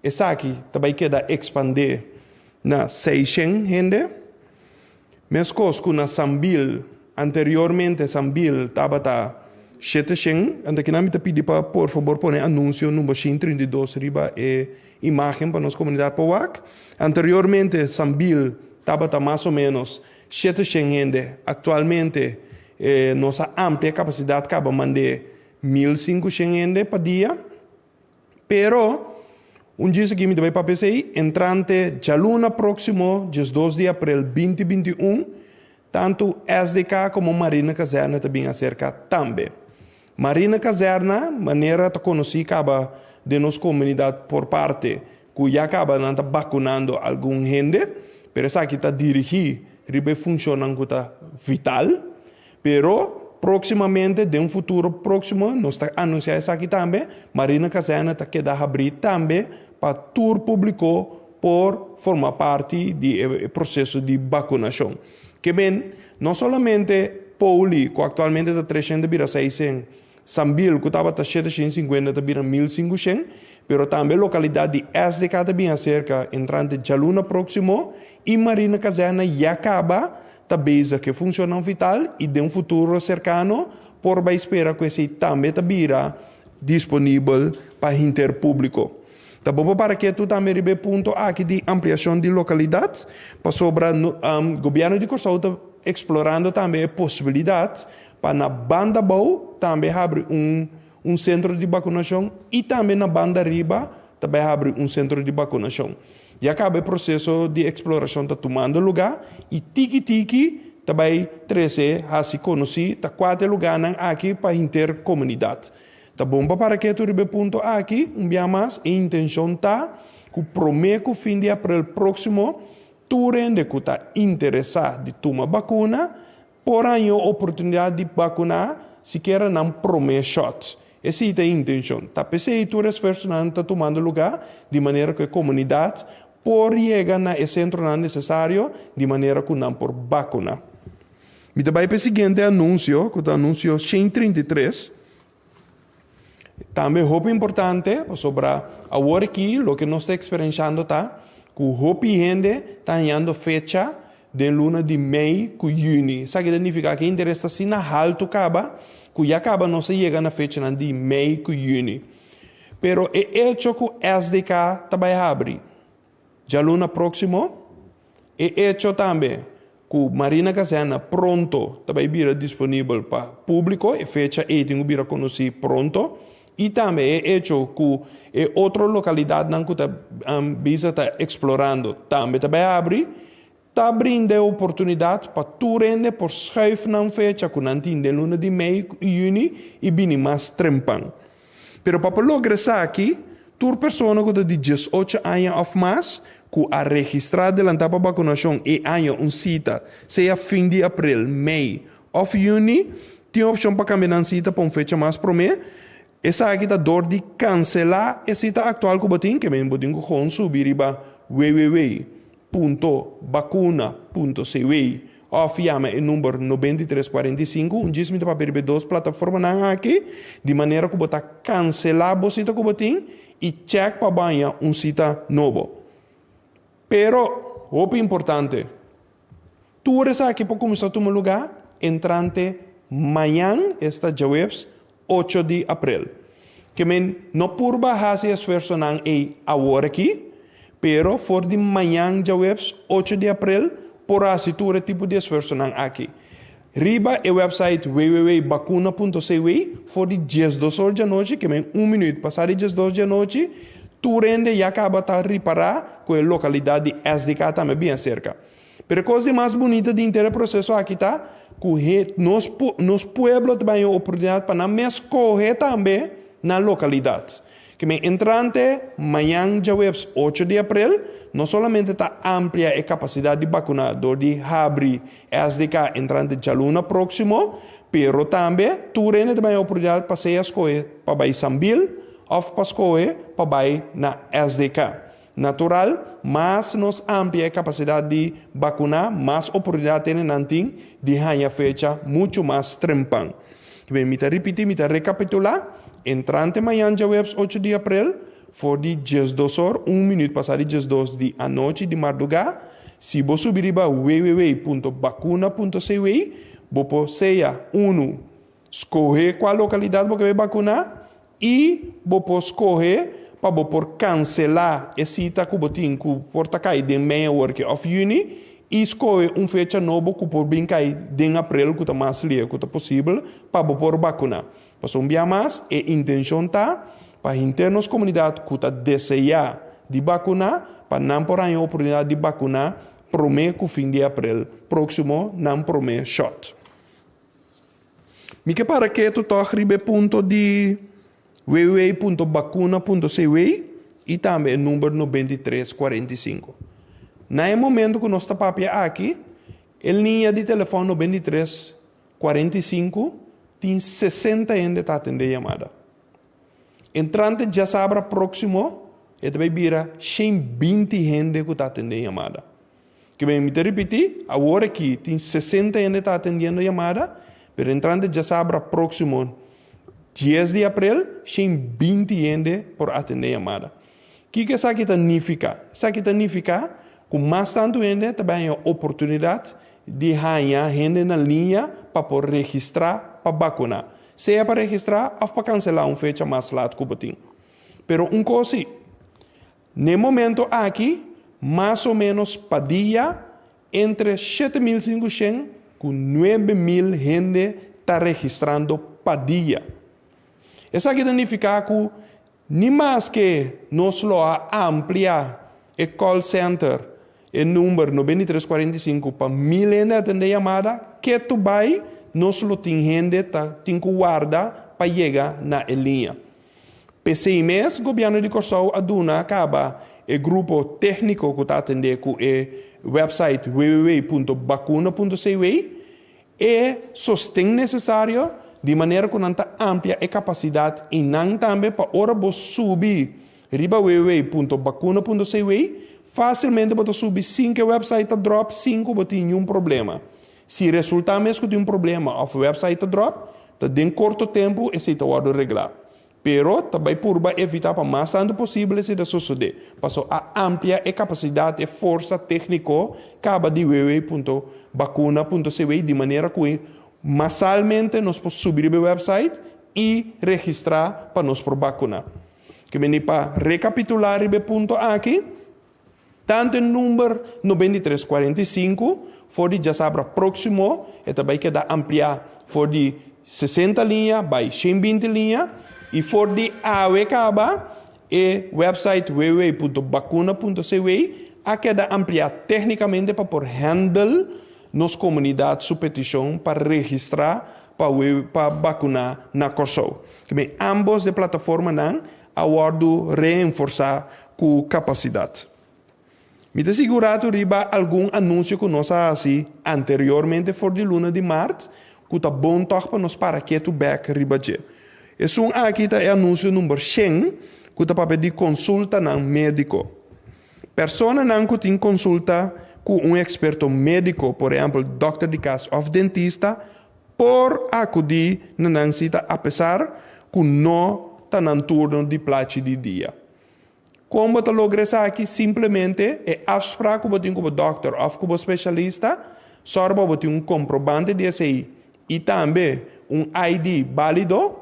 Esaki ta bai keda ekspandé na seishen hende. Meskos ku na Sambil, anteriormente Sambil tabata 700, anto kinan mi ta pidi pa por fabor pone anunsio number 132 riba e imagen pa nos komunidat por wak. Anteriormente Sambil tabata mas o menos 700 hende, aktualmente nos a amplia e kapasidat kaba mand'é 1500 hende pa dia. Pero, un djis aki mi ta bai papia esei, entrante djaluna próksimo, 12 di aprel 2021, tantu SDK komo Marina Kazèrne ta bin aserka tambe. Marina Kazèrna, manera ta konosí kaba den nos komunidat por parte ku ya kaba nan ta bakunando algun hende, pero esaki ta dirigí riba e funshonnan ku ta vital. Pero, próksimamente, den un futuro próksimo, nos ta anunsiá esaki tambe, Marina Kazerne ta keda habrí tambe pa tur públiko por forma parti di e proseso di bakunashon. Ke men, no solamente Poli, ku aktualmente ta 300 ta bira 600, Sambil, ku tabata 750 ta bira 1500, pero tambe lokalidat di SDK ta bin aserka entrante djaluna próksimo i Marina Kazerne ya kaba ta bezig ku e funshonnan vital i den futuro serkano por bai spera ku esei tambe ta bira disponibel pa hinter públiko. Ta bo por para ketu tambe riba e punto aki di ampliashon di lokalidat, pasobra gobièrnu di Kòrsou ta eksplorando tambe e posibilidat pa na banda abou tambe habri un un sentro di bakunashon i tambe na banda ariba ta bai habri un sentro di bakunashon. Ya kaba e proseso di eksplorashon ta tumando lugá i tiki tiki ta bai trese hasi konosí ta kua ta e lugánan aki pa hinter komunidat. Ta bon pa para ketu riba e punto aki un bia mas, e intenshon ta ku promé ku fin di aprel próksimo tur hende ku ta interesá di tuma bakuna Por haña oportunidat di bakuná sikiera nan promé shòt. Esei ta e intenshon. Ta p'esei tur esfuersonan ta tumando lugá di manera ku e komunidat por yega na e sentronan nesesario di manera ku nan por bakuná. Mi ta bai pa e siguiente anunsio, ku ta anunsio 133. Tambe hopi importante pasobra awor aki loke nos ta eksperenshando ta ku hopi hende ta hañando fecha den luna di mei ku yüni. Esaki ta nifiká ku e interes ta asina haltu kaba ku ya kaba nos ta yega na fechanan di mei ku yüni. Pero e echo ku SDK ta bai habri djaluna próksimo, e echo tambe. ku Marina Kazèrne pronto ta bai bira disponibel pa públiko, e fecha ei tin ku bira konosí pronto, i tambe e echo ku e otro lokalidatnan ku ta bisa ta eksplorando tambe ta bai habri, ta brinda e oportunidat pa tur hende por schuif nan fecha ku nan tin den luna di mei i yüni i bini mas trempan. Pero pa por logra esaki, tur persona ku ta di 18 aña òf mas ku a registrá adelantá pa bakunashon e aña un sita, sea fin di aprel, mei òf yüni, tin opshon pa kambia nan sita pa un fecha mas promé. Esaki ta dor di kanselá e sita aktual ku bo tin, ke men bo tin ku gewoon subi riba www punto bakuna punto cw Òf yama e number 93 45, un djis mi ta papia riba e dos plataformanan aki, di manera ku bo ta kanselá bo sita ku bo tin i chèk pa bo haña un sita nobo. Pero, hopi importante, tur esaki por kuminsá tuma lugá entrante mañan, esta djaweps ocho di aprel. Ke men no purba hasi esfuersonan ei awor aki, pero for di mañan djaweps ocho di aprel por hasi tur e tipo di esfuersonan aki. Riba e website www.bakuna.cw for di 12 or djanochi, ke men un minuut pasá di 12 djanochi, tur hende ya kaba ta ripará ku e lokalidat di SDK tambe bien serka. Pero e kos di mas bunita di henter e proseso aki ta ku he nos nos pueblo ta bai e oportunidat pa nan mes skohe tambe nan lokalidat. Ke men entrante mañan djaweps ocho di aprel no solamente ta amplia e kapasidat di bakuna dor di habri SDK entrante djaluna próksimo, pero tambe tur hende ta bai e oportunidat pa sea skohe pa bai Sambil òf pa skohe pa bai na SDK. Natural, mas nos amplia e kapasidat di bakuná, mas oportunidat tene nan tin di haña fecha muchu mas trempan. Kibé mi ta ripití, mi ta rekapitulá, entrante mañan djaweps ocho di aprel, for di 12 or un minüt pasá di 12 di anochi di mardugá, si bo subi riba www.bakuna.cw, bo por sea unu Skohe kua lokalidat bo ke bai bakuná i bo por skohe pa bo por kanselá e sita ku bo tin ku por ta kai den mei aworki òf yüni i skohe un fecha nobo ku por bin kai den aprel ku ta mas lie ku ta posibel pa bo por bakuná. Pasobra un bia mas e intenshon ta pa henter nos komunidat ku ta deseá di bakuná pa nan por haña oportunidat di bakuná promé ku fin di aprel próksimo nan promé shòt. Mi ke para ketu tòg riba e punto di www.bakuna.cw i tambe e number 9345. Na e momento ku nos ta papia aki, e liña di telefòn 9345 tin 60 hende ta atendé yamada. Entrante djasabra próksimo e ta bai bira 120 hende ku ta atendé yamada. Ke mi ta ripití, awor aki tin 60 hende ta atendiendo yamada, pero entrante djasabra próksimo 10 di aprel, 120 hende por atendé yamada. Kiko esaki ta nifiká? Esaki ta nifiká ku mas tantu hende ta bai haña oportunidat di haña hende na liña pa por registrá pa bakuná, sea pa registrá òf pa kanselá un fecha mas lat ku bo tin. Pero un kos sí, N'e momento aki, mas o ménos pa dia, entre 7500 ku 9000 hende ta registrando pa dia. Esaki ta nifiká ku ni maske nos lo a amplia e call center, e number 9345 pa 1000 hende atendé yamada, ketu bai nos lo tin hende ta tin ku warda pa yega na e liña. P'esei mes Gobièrnu di Kòrsou a duna kaba e grupo tékniko ku ta atendé ku e wèpsait www.bakuna.cw e sosten nesesario di manera ku nan ta amplia e kapasidat i nan tambe pa ora bo subi riba www.bakuna.cw fásilmente bo ta subi sin ku e wèpsait ta dròp sin ku bo tin niun problema. Si resultá mes ku tin un problema òf wèpsait ta dròp, ta den korto tempu esei ta wòrdu reglá. Pero ta bai purba evitá pa mas tantu posibel esei ta sosodé, paso a amplia e kapasidat, e forsa tékniko kaba di www.bakuna.cw di manera ku masalmente nos por subi riba e wèpsait i registrá pa nos por bakuná. Ke bini pa rekapitulá riba e punto aki. Tantu e number 93 45. For di djasabra próksimo e ta bai keda ampliá for di 60 liña bai 120 liña i for di awe kaba e wèpsait www.bakuna.cw a keda ampliá téknikamente pa por hèndel nos komunidat su petishon pa registrá pa pa bakuná na Kòrsou. Kimen ámbos de plataformanan a wòrdu reenforsá ku kapasidat. Mi ta sigurá tur riba algun anunsio ku nos a hasi anteriormente for di luna di mart ku ta bon tòg pa nos para ketu bèk riba dje. Esun aki ta e anunsio number shen ku ta papia di konsultanan médiko. Personanan ku tin konsulta ku un eksperto médiko, por ehèmpel dòkter di kas òf dentista, por akudí na nan sita apesar ku no ta nan turno di plachi di dia. Kon bo ta logra esaki? Simplemente e afsprak ku bo tin ku bo dòkter òf ku bo spesialista, sòru pa bo tin un komprobante di esei i tambe un ID bálido.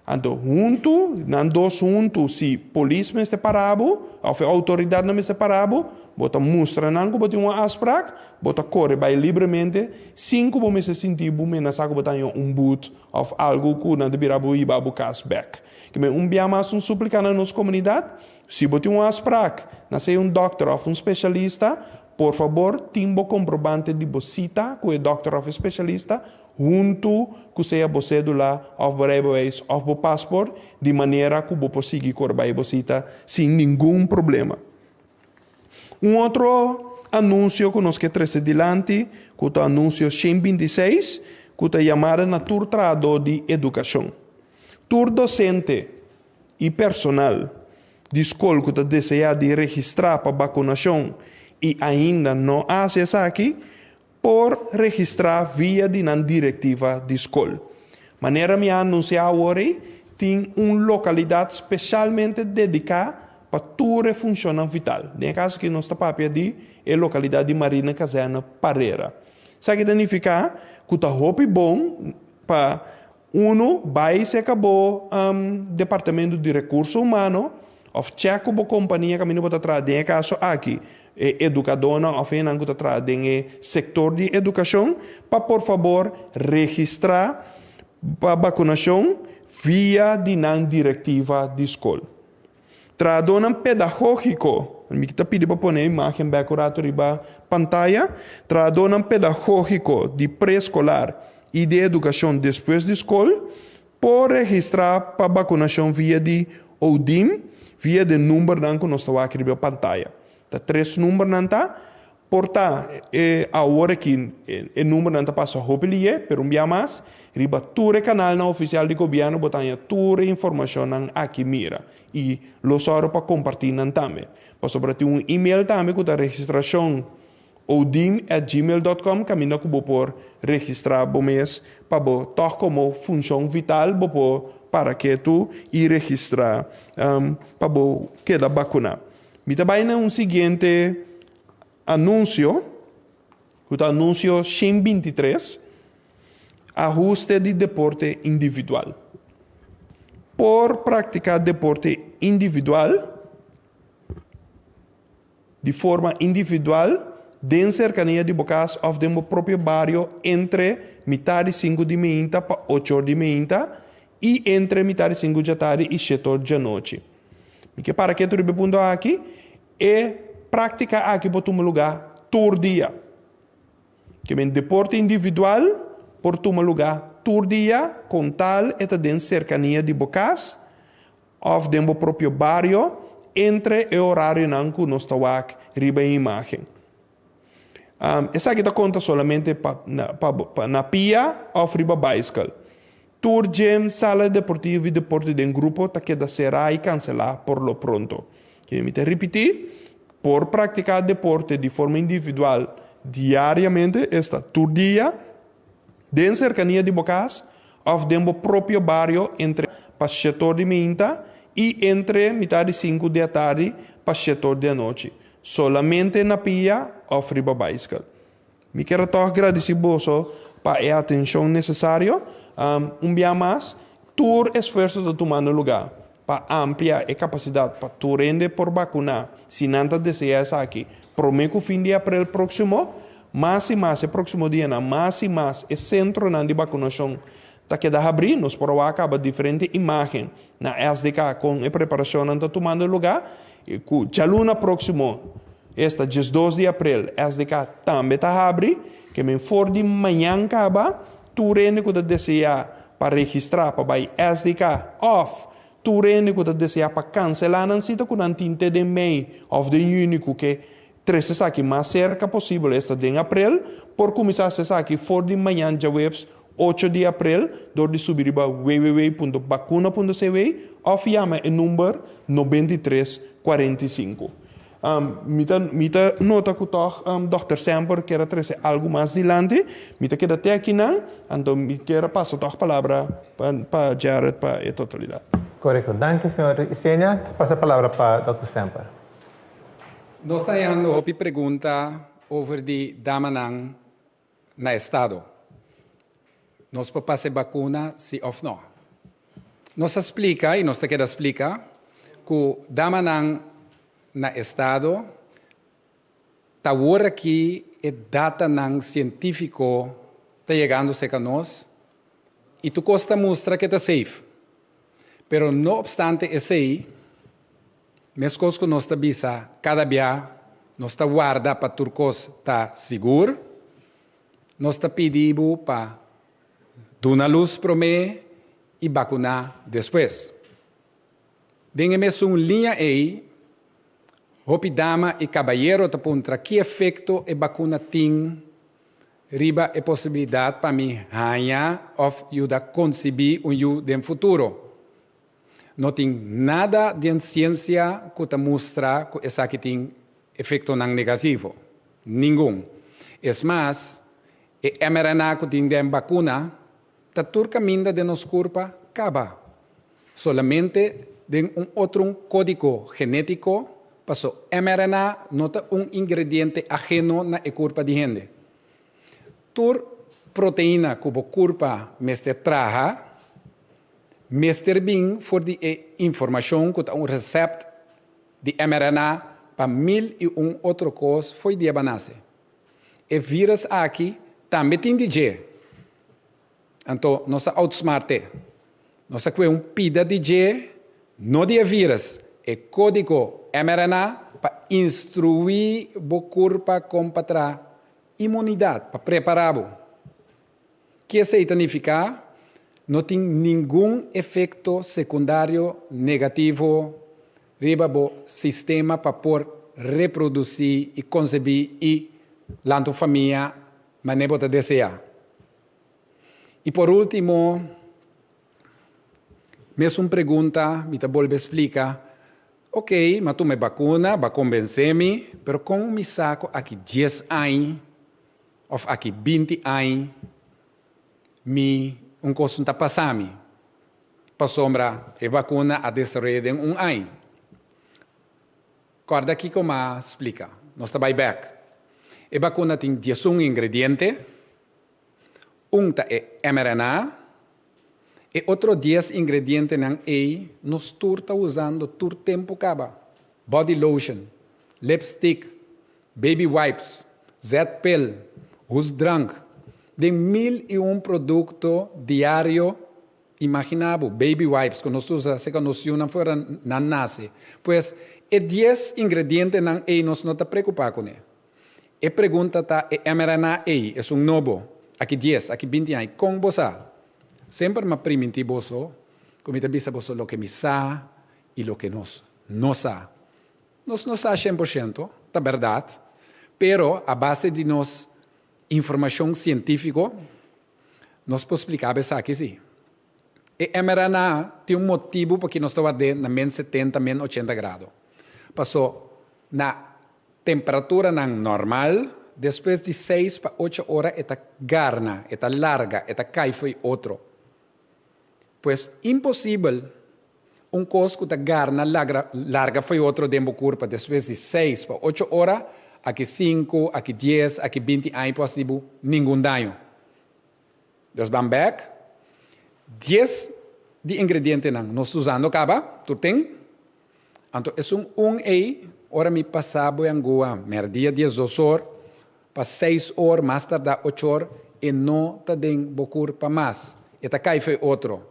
Anto huntu, nan dos huntu, si polis mester para bo òf e outoridatnan mester para bo, bo ta mustra nan ku bo tin un afsprak, bo ta kore bai libremente sin ku bo mester sinti bo menasá ku bo ta haña un but òf algu ku nan ta bira bo hiba bo kas bèk. Kimen un bia mas un súplika na nos komunidat, si bo tin un afsprak na sea un dòkter òf un spesialista, por fabor tin bo komprobante di bo sita ku e dòkter òf e spesialista huntu ku sea bo sédula òf bo reibeweis òf bo pasport di manera ku bo por sigui kore bai bo sita sin ningun problema. Un otro anunsio ku nos ke trese dilanti ku ta anunsio 126 ku ta yamada na tur trahadó di edukashon. Tur dosente i personal di skol ku ta deseá di registrá pa bakunashon i ainda no a hasi esaki, por registrá via di nan direktiva di skol. Manera mi a anunsiá awor ei, tin un lokalidat spesialmente dediká pa tur e funshonnan vital. Den e kaso aki nos ta papia di e lokalidat di Marina Kazerne Parera. Esaki ta nifiká ku ta hopi bon pa Unu, bai serka bo departamento di rekurso humano òf chèk ku bo kompania kaminda bo ta traha, den e kaso aki e edukadónan òf hendenan ku ta traha den e sektor di edukashon, pa por fabor registrá pa bakunashon via di nan direktiva di skol. Trahadónan pedagógiko, mi ta pidi pa pone e imágen bèk un ratu riba pantaya, trahadónan pedagógiko di preeskolar i di edukashon despues di skol por registrá pa bakunashon via di ODIM via di e numbernan ku nos ta wak riba pantaya. Ta tres numbernan ta, Por ta e awor aki e numbernan ta pasa hopi lié, pero un bia mas, riba tur e kanalnan ofisial di gobièrnu bo ta haña tur e informashonnan aki mira i lo sòru pa kompartí nan tambe. Pasobra tin un email tambe ku ta registrashon odim at gmail dot com kaminda ku bo por registrá bo mes pa bo tòg komo funshon vital bo por para ketu i registrá pa bo keda bakuná. Mi ta bai na un siguiente anunsio, ku ta anunsio 123, ahuste di deporte individual. Por praktiká deporte individual di forma individual den serkania di bo kas òf den bo propio bario entre mitar di sinku di meinta pa ocho or di meinta i entre mitar di sinku djatardi i shete or djanochi. Mi ke para ketu riba e punto aki, e práktika aki por tuma lugá tur dia. Ke men deporte individual por tuma lugá tur dia kon tal e ta den serkania di bo kas òf den bo propio bario entre e orarionan ku nos ta wak riba e imágen. Esaki ta konta solamente pa pa na pia òf riba baiskel. Tur gym, sala deportivo i deporte den grupo ta keda será i kanselá por lo pronto. Ke mi ta ripití, por praktiká deporte di forma individual diariamente, esta tur dia, den serkania di bo kas òf den bo propio bario entre pa shetor di meinta i entre mitar di sinku di atardi pa shetor di anochi. Solamente na pia òf riba baiskel. Mi kier a tòg gradisí boso pa e atenshon nesesario. Un bia mas, tur esfuerso ta tumando lugá pa amplia e kapasidat pa tur hende por bakuná si nan ta deseá esaki promé ku fin di aprel próksimo. Mas i mas e próksimo dianan mas i mas e sentronan di bakunashon ta keda habrí. Nos por a wak kaba diferente imágen na SDK kon e preparashonnan ta tumando lugá i ku djaluna próksimo, esta 12 di aprel, SDK tambe ta habri. Ke men for di mañan kaba tur hende ku ta deseá pa registrá pa bai SDK òf tur hende ku ta deseá pa kanselá nan sita ku nan tin te den mei òf den yüni ku ke trese esaki mas serka posibel, esta den aprel, por kuminsá hasi esaki for di mañan djaweps 8 di aprel dor di subi riba www.bakuna.cw òf yama e number 93 45. Mi ta mi ta nota ku tòg dòkter Semper kier a trese algu mas dilanti. Mi ta keda te akinan, anto mi kier a pasa tòg palabra pa pa Gerrit pa e totalidat. Korekto. Danki señor Isenia. Ta pasa palabra pa dòkter Semper. Nos ta hañando hopi pregunta over di damanan na estado. Nos por pasa e bakuna si òf no? Nos a splika i nos ta keda splika ku damanan na estado ta awor aki e datanan sientífiko ta yegando serka nos i tur kos ta mustra ke ta safe. Pero no opstante esei, Meskos ku nos ta bisa kada bia nos ta warda pa tur kos ta sigur, nos ta pidi bo pa duna lus promé i bakuná despues. Den e mesun liña ei, hopi dama i kabayero ta puntra ki efekto e bakuna tin riba e posibilidat pa mi haña òf yuda konsibí un yu den futuro. No tin nada den siensia ku ta mustra ku esaki tin efektonan negativo. Ningun. Es mas, e mRNA ku tin den bakuna ta tur kaminda den nos kurpa kaba. Solamente den un otro kódigo genétiko, paso mRNA no ta un ingrediente aheno na e kurpa di hende. Tur proteina ku bo kurpa mester traha, Mester bin for di e informashon ku ta un resèpt di mRNA pa 1001 otro kos fo'i dia b'a nase. E vírus aki tambe tin di dje. Anto nos a outsmart'é. Nos a kue un pida di dje, no di e vírus, e kódigo mRNA pa instruí bo kurpa kon pa traha imunidat, pa prepará bo. Ki esei ta nifiká? No tin ningun efekto sekundario negativo riba bo sistema pa por reprodusí i konsebí i lanta un famia manera bo ta deseá. I por último, mesun pregunta mi ta bolbe splika, Ok, m'a tuma e bakuna, b'a kombensé mi, pero kon mi sa ku aki dies aña Of aki 20 añ mi un kos no ta pasa mi, pasobra e bakuna a desaroyá den un añ. Kòrda kiko m'a splika. Nos ta bai bèk. E bakuna tin 11 ingrediente, un ta e mRNA, e otro 10 ingredientenan ei nos tur ta usando tur tempu kaba, body lotion, lipstick, Baby wipes, zetpil, hoestdrank, den 1001 produkto diario imagina bo, baby wipes ku nos ta usa seka nos yunan fuera nan nase. Pues e 10 ingredientenan ei nos no ta preokupa kuné. E pregunta ta e mRNA ei, esun nobo, aki 10, aki 20 aña, kon bo sa? Semper m'a priminti boso ku mi ta bisa boso loke mi sa i loke nos no sa. Nos no sa 100%, ta bèrdat, pero a base di nos informashon sientífiko, nos por splika bo esaki sí. E mRNA tin un motibu pa ki nos ta ward'é na men 70, men 80 grado. Paso na temperaturanan normal, despues di 6 pa 8 ora e ta garna, e ta larga, e ta kai fo'i otro. Pues imposibel Un kos ku ta garna lagra larga fo'i otro den bo kurpa despues di seis pa ocho ora, aki sinku, aki 10, aki 20 aña por hasi bo ningun daño. Dus ban bèk, 10 di ingredientenan nos ta usando kaba, tur ten. Anto esun un ei, ora mi pasa bo e angua mèrdia 12 or. Pa seis or, mas tardá ocho or, e no ta den bo kurpa mas. E ta kai fo'i otro.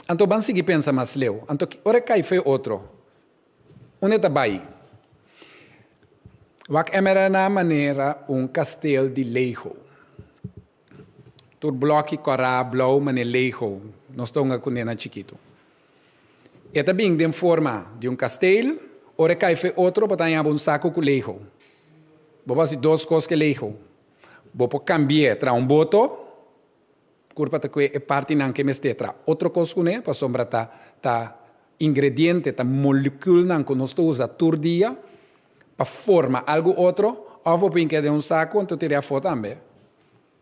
Anto ban sigui pensa mas leu. Anto ki ora e kai fo'i otro? Unda e ta bai? Wak mRNA manera un kasteel di Lego. Tur blòki kòrá, blou manera Lego. Nos ta hunga kuné na chikitu. E ta bin den forma di un kasteel, ora e kai fo'i otro bo ta haña bo un saku ku Lego. Bo por hasi dos kos ku e Lego. Bo por kambi'é tra un boto, kurpa ta kue e partinan ke mester tra otro kos kuné, pasobra ta ta ingrediente, ta molekulnan ku nos ta usa tur dia pa forma algu otro, òf bo por hink'é den un saku anto tir'é afó tambe.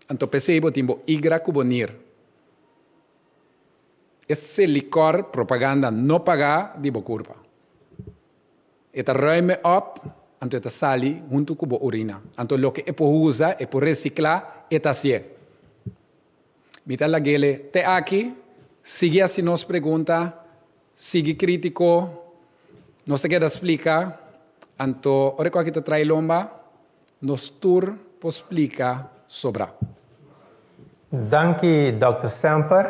Anto p'esei bo tin bo igra ku bo nir. E selikòr propaganda no pagá di bo kurpa. E ta ruime op, anto e ta sali huntu ku bo urina. Anto loke e por usa, e por resiklá, e ta hasié. Mi ta lag'ele te aki, sigui hasi nos pregunta, sigui krítiko, nos ta keda splika, anto ora ku aki ta trai lomba, nos tur por splika sobrá. Danki Dòkter Semper.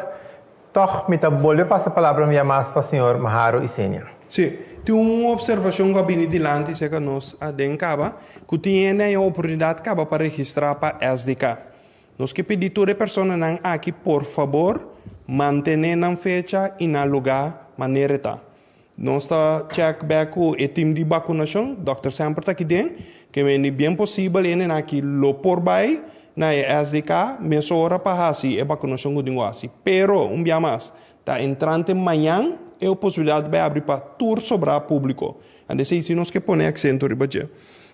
Tòg mi ta bolbe pasa palabra un bia mas pa señor Maharo Isenia. Sí, tin un observacion cu a bini dilanti cerca nos aden caba, cu tin hende a oportunidad caba pa registra pa SDK. Nos ke pidi tur e personanan aki por fabor mantene nan fecha y nan lugar manera e ta. Nos ta check bek cu e team di vacunacion, Dòkter Semper ta aki den, ke meni bien posibel hendenan aki lo por bay na e SDK mesora pa haci e vacunacion cu tin cu haci. Pero, un bia mas, ta entrante mañan e posibilidad bay abri pa tur sobra publico. Anto esey si nos ke pone accento riba dje.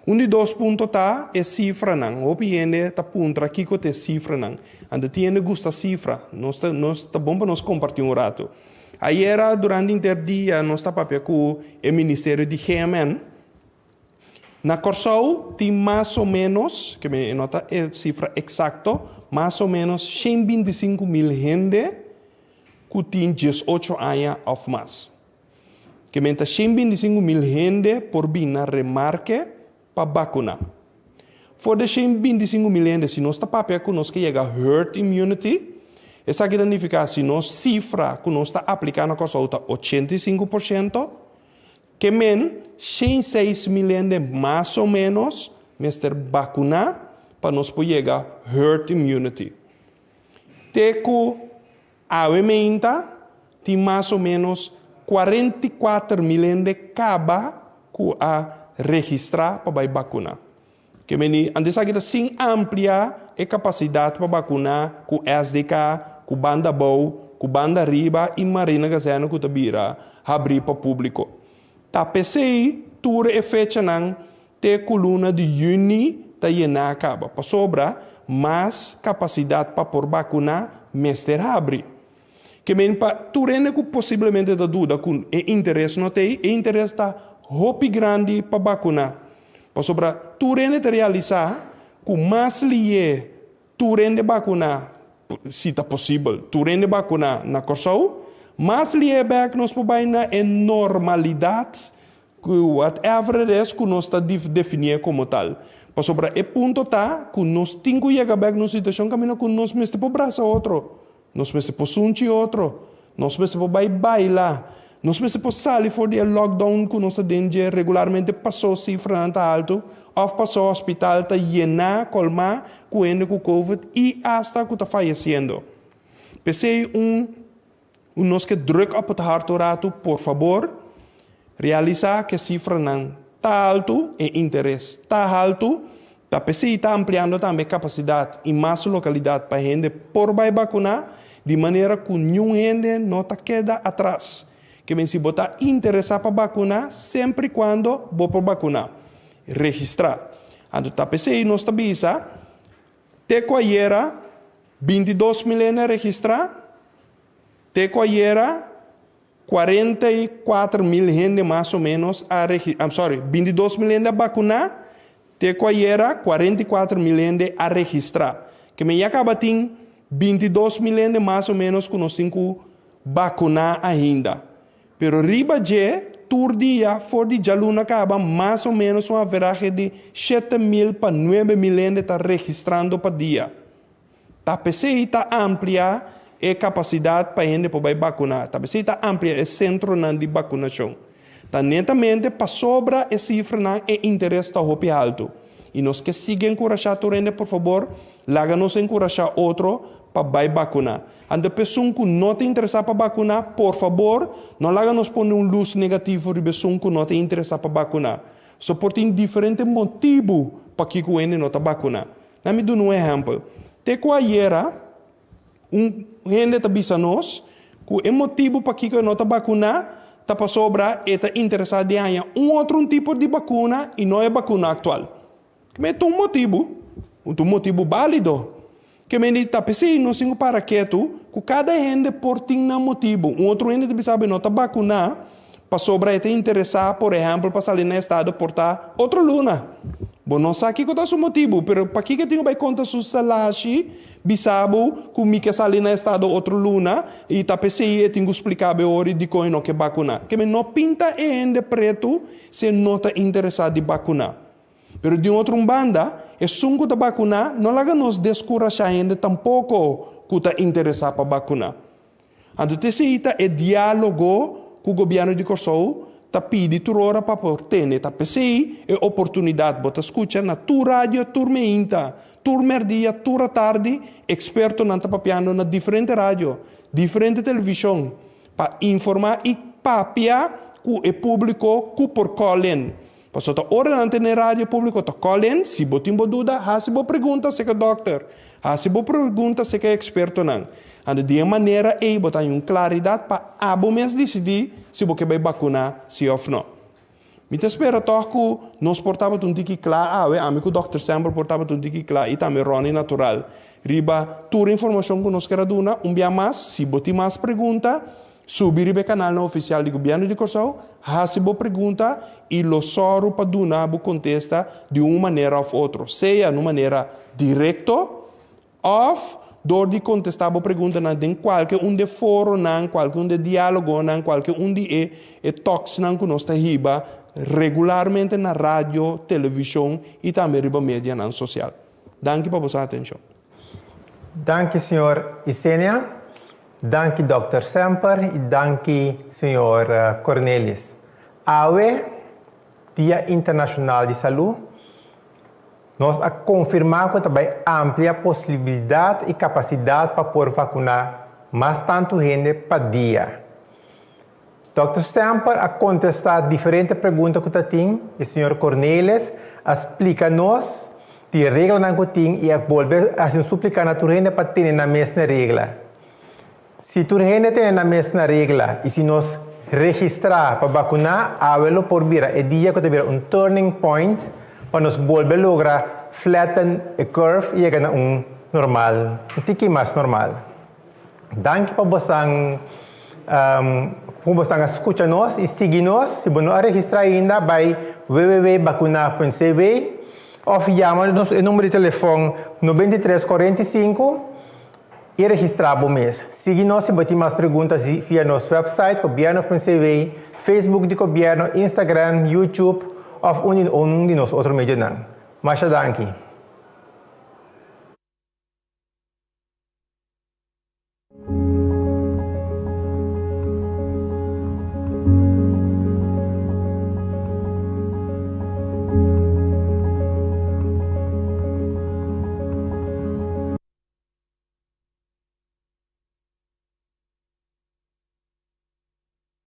Un di dos punto ta e cifranan. Hopi hende ta puntra kico ta e cifranan. Anto tin hende gusta cifra. Nos ta, nos ta bon pa nos comparti un rato. Ayera durante inter dia nos ta papia ku e ministerio di GMN. Na Kòrsou tin mas o ménos, ke mi no ta e sifra eksakto, mas o ménos 125 mil hende ku tin 18 aña òf mas. Ke men ta 125 mil hende por bin na remarke pa bakuná. For de 125 mil hende, si nos ta papia ku nos ke yega herd immunity, esaki ta nifiká si nos sifra ku nos ta apliká na Kòrsou ta 85%, ke men 106 mil hende mas o ménos mester bakuná pa nos por yega herd immunity. Te ku awe meinta tin mas o ménos 44 mil hende kaba ku a registrá pa bai bakuná. Ke meni antes aki ta sin amplia e kapasidat pa bakuná ku SDK, ku Banda Abou, ku Banda Riba i Marina Gazène ku ta bira habrí pa públiko. Ta p'esei tur e fechanan te ku luna di yüni ta yená kaba, pasobra mas kapasidat pa por bakuná mester habri. Ke men pa tur hende ku posiblemente ta duda ku e interes no t'ei, e interes ta hopi grandi pa bakuná. Pasobra tur hende ta realisá ku mas lié tur hende bakuná, si ta posibel, tur hende bakuná na Kòrsou, mas lié bèk nos por bai na e normalidat ku whatever it is ku nos ta definié komo tal. Pasobra e punto ta ku nos tin ku yega bèk na un situashon kaminda ku nos mester por brasa otro, nos mester por sunchi otro, nos mester por bai baila, nos mester por sali for di e lockdown ku nos ta den dje regularmente pasó sifranan ta haltu òf pasó hospital ta yená, kolmá ku hende ku covid i asta ku ta fayesiendo. P'esei un. Un nos ke druk op het hart un ratu, por fabor, realisa ke sifranan ta haltu, e interes ta haltu, ta p'esei ta ampliando tambe kapasidat i mas lokalidat pa hende por bai bakuná, di manera ku niun hende no ta keda atras. Ke men si bo ta interesá pa bakuná, semper i kuando bo por bakuná. Registrá. Anto ta p'esei nos ta bisa, Te ku ayera, 22 mil hende a registrá. Te ku ayera, 44 mil hende mas o ménos a regi, I'm sorry, 22 mil hende a bakuná. Te ku ayera, 44 mil hende a registrá. Ke men ya kaba tin 22 mil hende mas o ménos ku nos tin ku bakuná ainda. Pero riba dje. tur dia for di djaluna kaba mas o ménos un averahe di 7000 pa 9000 hende ta registrando pa dia. Ta p'esei ta amplia e kapasidat pa hende por bai bakuná. Ta p'esei ta amplia e sentronan di bakunashon. Ta netamente pasobra e sifranan e interes ta hopi haltu. I nos ke sigui enkurashá tur hende por fabor laga nos enkurashá otro pa bai bakuná. Anto p'esun ku no ta interesá pa bakuná, por fabor no laga nos pone un lus negativo riba esun ku no ta interesá pa bakuná. So por tin diferente motibu pakiko hende no ta bakuná. Na mi duna un ehèmpel. Te ku ayera, un hende ta bisa nos ku e motibu pakiko e no ta bakuná ta pasobra e ta interesá di haña un otro un tipo di bakuna i no e bakuna aktual. Ke ta un motibu, un ta un motibu bálido. Ke men di ta p'esei nos tin ku para ketu ku kada hende por tin nan motibu. Un otro hende ta bisa bo e no ta bakuná pasobra e ta interesá, por ehèmpel, pa sali na estado por ta otro luna. Bo no sa kiko ta su motibu, pero pakiko e tin ku bai konta su salashi bisa bo ku mi ke sali na estado otro luna i ta p'esei e tin ku splika bo e ora dikon e no ke bakuná. Ke men no pinta e hende pretu si e no ta interesá di bakuná. Pero di un otro un banda, esun ku ta bakuná no laga nos deskurashá hende tampoko ku ta interesá pa bakuná. Anto t'esei ta e diálogo ku gobièrnu di Kòrsou ta pidi tur ora pa por tene. Ta p'esei e oportunidat bo ta skucha na tur radio, tur meinta, tur mèrdia, tur atardi, ekspertonan ta papiando na diferente radio, diferente televishon pa informá i papia ku e públiko ku por call in. Pasobra ta ora nan tene radio públiko ta call in, si bo tin bo duda hasi bo pregunta serka dòkter, hasi bo pregunta serka e ekspertonan. Anto di e manera ei bo ta haña un klaridat pa abo mes disidí si bo ke bai bakuná si òf nò. Mi ta spera tòg ku nos por tabata un tiki kla awe, ami ku dòkter Semper por tabata un tiki kla i tambe Ronnie Natural riba tur informashon ku nos ker a duna. Un bia mas, si bo tin mas pregunta, Subi riba e kanalnan ofisial di Gobièrnu di Kòrsou, hasi bo pregunta i lo sòru pa duna bo kontesta di un manera òf otro, sea na un manera direkto òf dor di kontestá bo preguntanan den kualke un di e foronan, kualke un di e diálogonan, kualke un di e e talksnan ku nos ta hiba regularmente na radio, televishon i tambe riba medianan sosial. Danki pa boso atenshon. Danki señor Isenia. Danki Dòkter Semper i danki señor Cornelis. Awe, Dia Internashonal di Salú, nos a konfirmá ku ta bai amplia posibilidat i kapasidat pa por vakuná mas tantu hende pa dia. Dòkter Semper a kontestá diferente pregunta ku ta tin i señor Cornelis a splika nos di e reglanan ku tin i a bolbe hasi un supliká na tur hende pa tene nan mes na e regla. Si tur hende tene nan mes na regla i si nos registrá pa bakuná, awe lo por bira e dia ku ta bira un turning point pa nos bolbe logra flatten e curve i yega na un normal, un tiki mas normal. Danki pa bosan ku bosan a skucha nos i sigui nos. Si bo no a registrá ainda, bai www.bakuna.cw òf yama nos e number di telefòn 93 45 i registrá bo mes. Sigui nos si bo tin mas pregunta via nos wèpsait gobierno.cw, Facebook di Gobierno, Instagram, YouTube òf un di nos otro medionan. Masha danki!